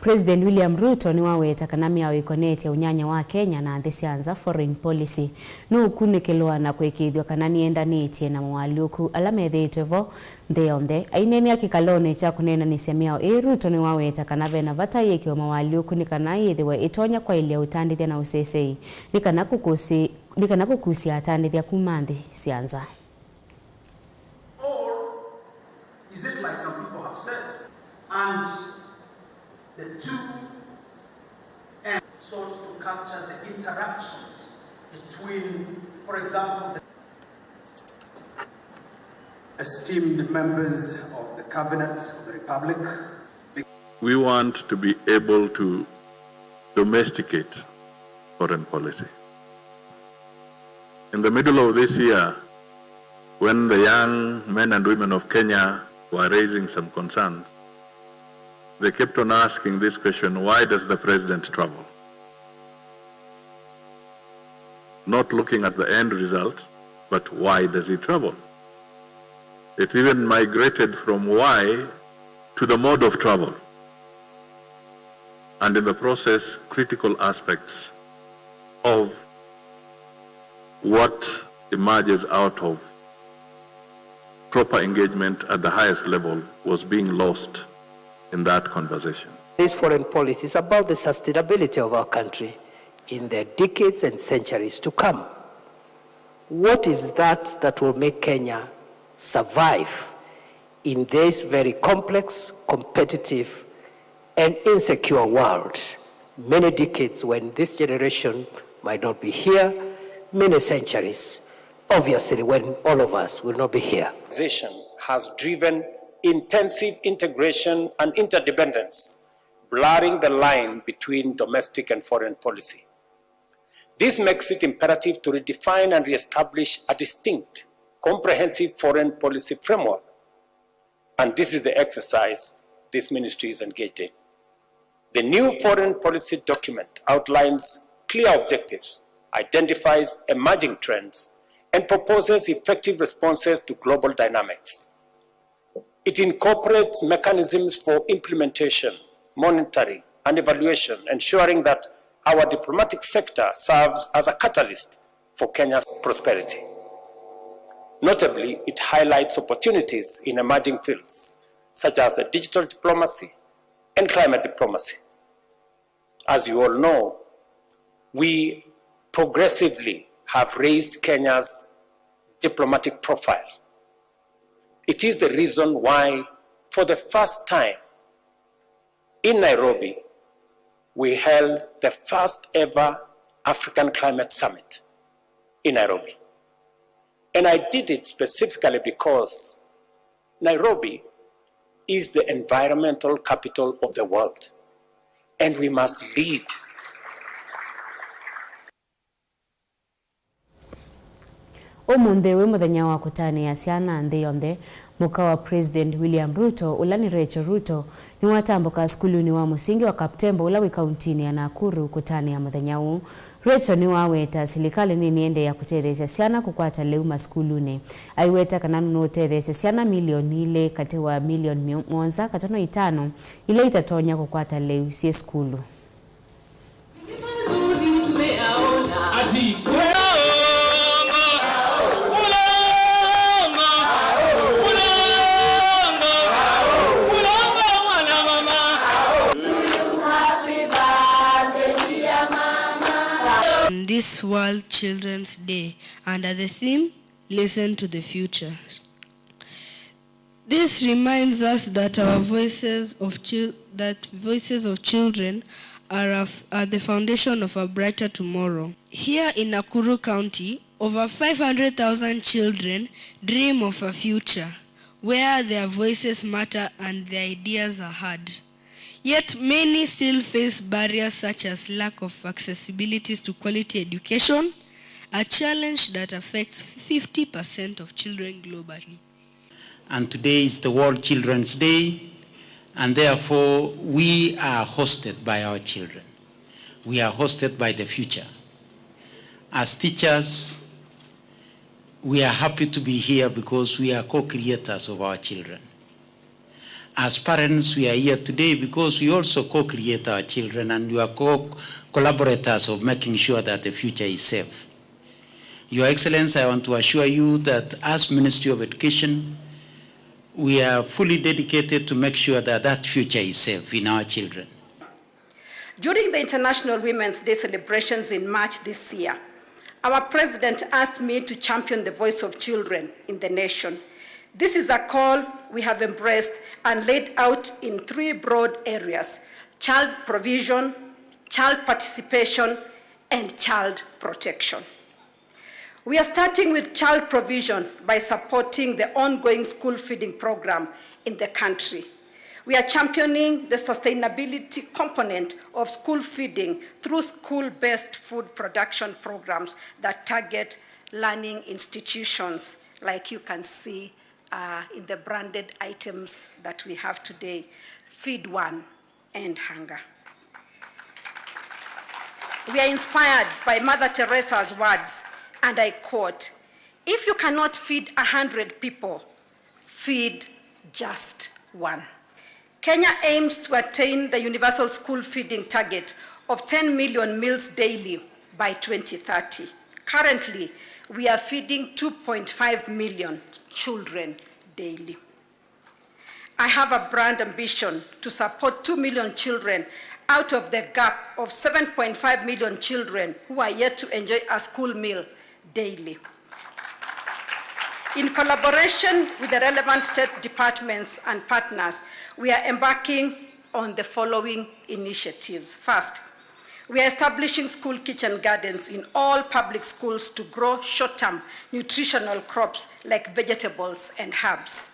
President William Ruto nĩwaweta kana mĩao ĩkonetye ũnyanya wa Kenya na nthĩ sya nza, foreign policy, nũũkunĩkĩlwa na kũĩkĩĩthw'a kana nĩendanĩtye na moalyũku ala methĩĩtwe vo nthĩ yonthe. Aineenea kĩkalonĩ kya kũneenanĩsya mĩao ĩĩ, Ruto nĩwaweta kana ve na vata yĩkĩwe moalyũku nĩ kana yĩthĩwe ĩtonya kwaĩlya ũtandĩthya na ũsesei, nĩ kana kũkũsĩ-, nĩ kana kũkusya atandĩthya kuma nthĩ sya nza. Or is it like some people have said, and the two and sought to capture the interactions between, for example, the esteemed members of the cabinets of the Republic. We want to be able to domesticate foreign policy. In the middle of this year, when the young men and women of Kenya were raising some concerns, they kept on asking this question, "Why does the president travel?" Not looking at the end result, but why does he travel? It even migrated from why to the mode of travel, and in the process, critical aspects of what emerges out of proper engagement at the highest level was being lost in that conversation. This foreign policy is about the sustainability of our country in the decades and centuries to come. What is that that will make Kenya survive in this very complex, competitive, and insecure world, many decades when this generation might not be here, many centuries, obviously, when all of us will not be here? Has driven intensive integration and interdependence, blurring the line between domestic and foreign policy. This makes it imperative to redefine and re-establish a distinct, comprehensive foreign policy framework. And this is the exercise this ministry is engaged in. The new foreign policy document outlines clear objectives, identifies emerging trends, and proposes effective responses to global dynamics. It incorporates mechanisms for implementation, monitoring, and evaluation, ensuring that our diplomatic sector serves as a catalyst for Kenya's prosperity. Notably, it highlights opportunities in emerging fields such as the digital diplomacy and climate diplomacy. As you all know, we progressively have raised Kenya's diplomatic profile. It is the reason why, for the first time in Nairobi, we held the first ever African Climate Summit in Nairobi. And I did it specifically because Nairobi is the environmental capital of the world, and we must lead. Ũmũnthĩ wĩ mũthenya wa kũtanĩa syana nthĩ yonthe. Mũka wa President William Ruto, ũla nĩ Rachel Ruto, nĩwatambũka sukulunĩ wa mũsingi wa Kaptembo ũla wĩ kauntinĩ ya Nakuru kũtanĩa mũthenya ũũ. Rachel nĩwaweta silikalĩ nĩnĩendeea kũtetheesya syana kũkwata lĩu masukulunĩ. Aiweta kana nũũtetheesya syana milioni ilĩ katĩ wa milioni mĩ-, mũonza katono itano ila itatonya kũkwata lĩu syĩ sukulu. On this World Children's Day, under the theme, "Listen to the Future." This reminds us that our voices of chil-, that voices of children are, a f- are the foundation of a brighter tomorrow. Here in Nakuru County, over five hundred thousand children dream of a future where their voices matter and their ideas are heard. Yet many still face barriers such as lack of accessibility to quality education, a challenge that affects fifty percent of children globally. And today is the World Children's Day, and therefore we are hosted by our children. We are hosted by the future. As teachers, we are happy to be here because we are co-creators of our children. As parents, we are here today because we also co-create our children and we are co-collaborators of making sure that the future is safe. Your Excellency, I want to assure you that as Ministry of Education, we are fully dedicated to make sure that that future is safe in our children. During the International Women's Day celebrations in March this year, our president asked me to champion the voice of children in the nation. This is a call we have embraced and laid out in three broad areas: child provision, child participation, and child protection. We are starting with child provision by supporting the ongoing school feeding program in the country. We are championing the sustainability component of school feeding through school-based food production programs that target learning institutions, like you can see, uh, in the branded items that we have today. Feed one, end hunger. We are inspired by Mother Teresa's words, and I quote, "If you cannot feed a hundred people, feed just one." Kenya aims to attain the universal school feeding target of ten million meals daily by twenty thirty. Currently, we are feeding two point five million children daily. I have a brand ambition to support two million children out of the gap of seven point five million children who are yet to enjoy a school meal daily. In collaboration with the relevant state departments and partners, we are embarking on the following initiatives. First, we are establishing school kitchen gardens in all public schools to grow short-term nutritional crops like vegetables and herbs.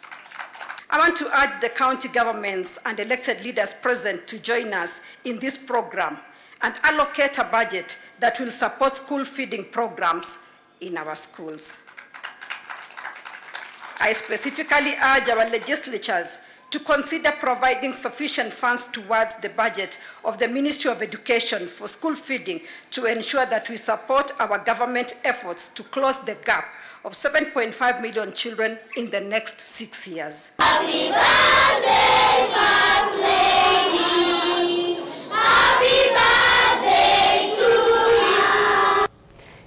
I want to urge the county governments and elected leaders present to join us in this program and allocate a budget that will support school feeding programs in our schools. I specifically urge our legislatures to consider providing sufficient funds towards the budget of the Ministry of Education for school feeding to ensure that we support our government efforts to close the gap of seven point five million children in the next six years. Happy birthday, First Lady. Happy birthday to you.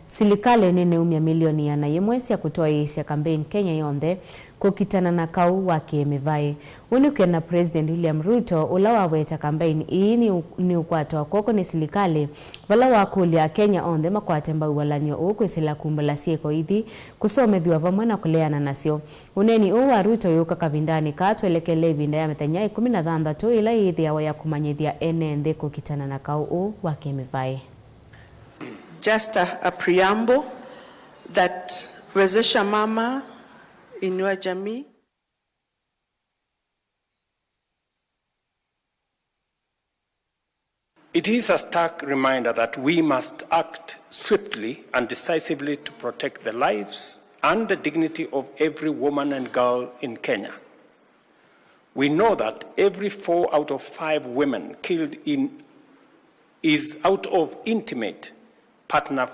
Silikalĩ nĩneumya milioni ĩana yĩmwe sya kũtwaĩĩsya kambeini Kenya yonthe kũkitana na kaũ wa kĩ-mĩvaĩ. Ũu nĩ kwĩana President William Ruto, ũla waweta kambeini ii nĩ ũ-, nĩũkwatwa kw'oko nĩ silikalĩ, vala wakũlya Akenya onthe makwate mbau walany'o ũũ kwĩsĩla kumbũla syĩko ithi, kũsomethw'a vamwe na kũleana nasyo. Ũneeni ũũ wa Ruto yũka kavindanĩ kaa twelekele ĩvinda ya mĩthenya ĩkũmi na thanthatũ ĩla yĩthĩawa ya kũmanyĩthya ene nthĩ kũkitana na kaũ ũũ wa kĩ-mĩvaĩ. Just a, a preamble that Wezesha Mama, Inua Jamii. It is a stark reminder that we must act swiftly and decisively to protect the lives and the dignity of every woman and girl in Kenya. We know that every four out of five women killed in, is out of intimate partner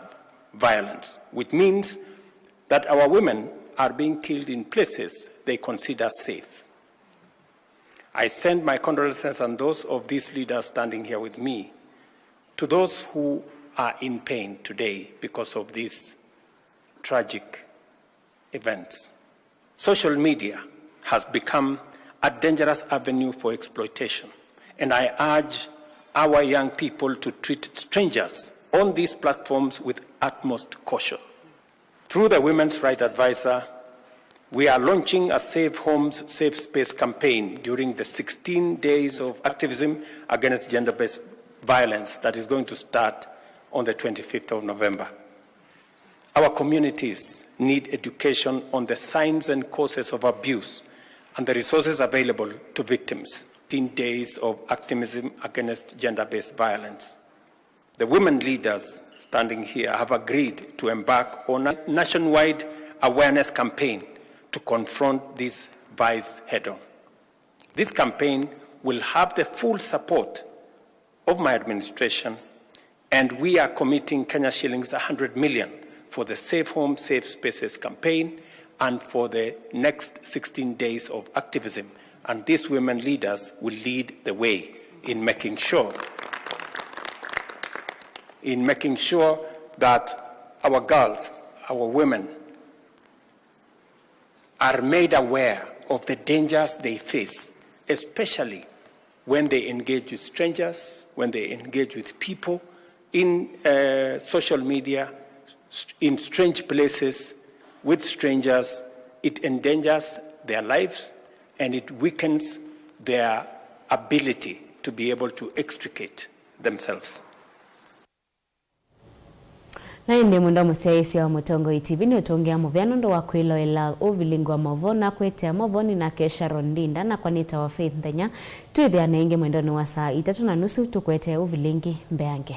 violence, which means that our women are being killed in places they consider safe. I send my condolences and those of these leaders standing here with me to those who are in pain today because of these tragic events. Social media has become a dangerous avenue for exploitation, and I urge our young people to treat strangers on these platforms with utmost caution. Through the Women's Rights Advisor, we are launching a Safe Homes, Safe Space campaign during the sixteen days of activism against gender-based violence that is going to start on the twenty-fifth of November. Our communities need education on the signs and causes of abuse and the resources available to victims in days of activism against gender-based violence. The women leaders standing here have agreed to embark on a nationwide awareness campaign to confront this vice head-on. This campaign will have the full support of my administration, and we are committing Kenya shillings a hundred million for the Safe Home, Safe Spaces campaign and for the next sixteen days of activism. And these women leaders will lead the way in making sure, in making sure that our girls, our women, are made aware of the dangers they face, especially when they engage with strangers, when they engage with people in, uh, social media, st-, in strange places, with strangers. It endangers their lives and it weakens their ability to be able to extricate themselves. Na ĩndĩ mwendwa mũsyaĩĩsya wa Mũtongoi T V nĩũtũngĩa mũvea nũndũ wa kwĩloela ũvilingi wa maũvoo na kũetea maũvoo nĩ nake Sharon Ndinda, nakwa nĩtawa Faith Nthenya. Twĩthĩane ĩngĩ mwendonĩ wa saa itatũ na nusu tũkũetee ũvilingi mbeange.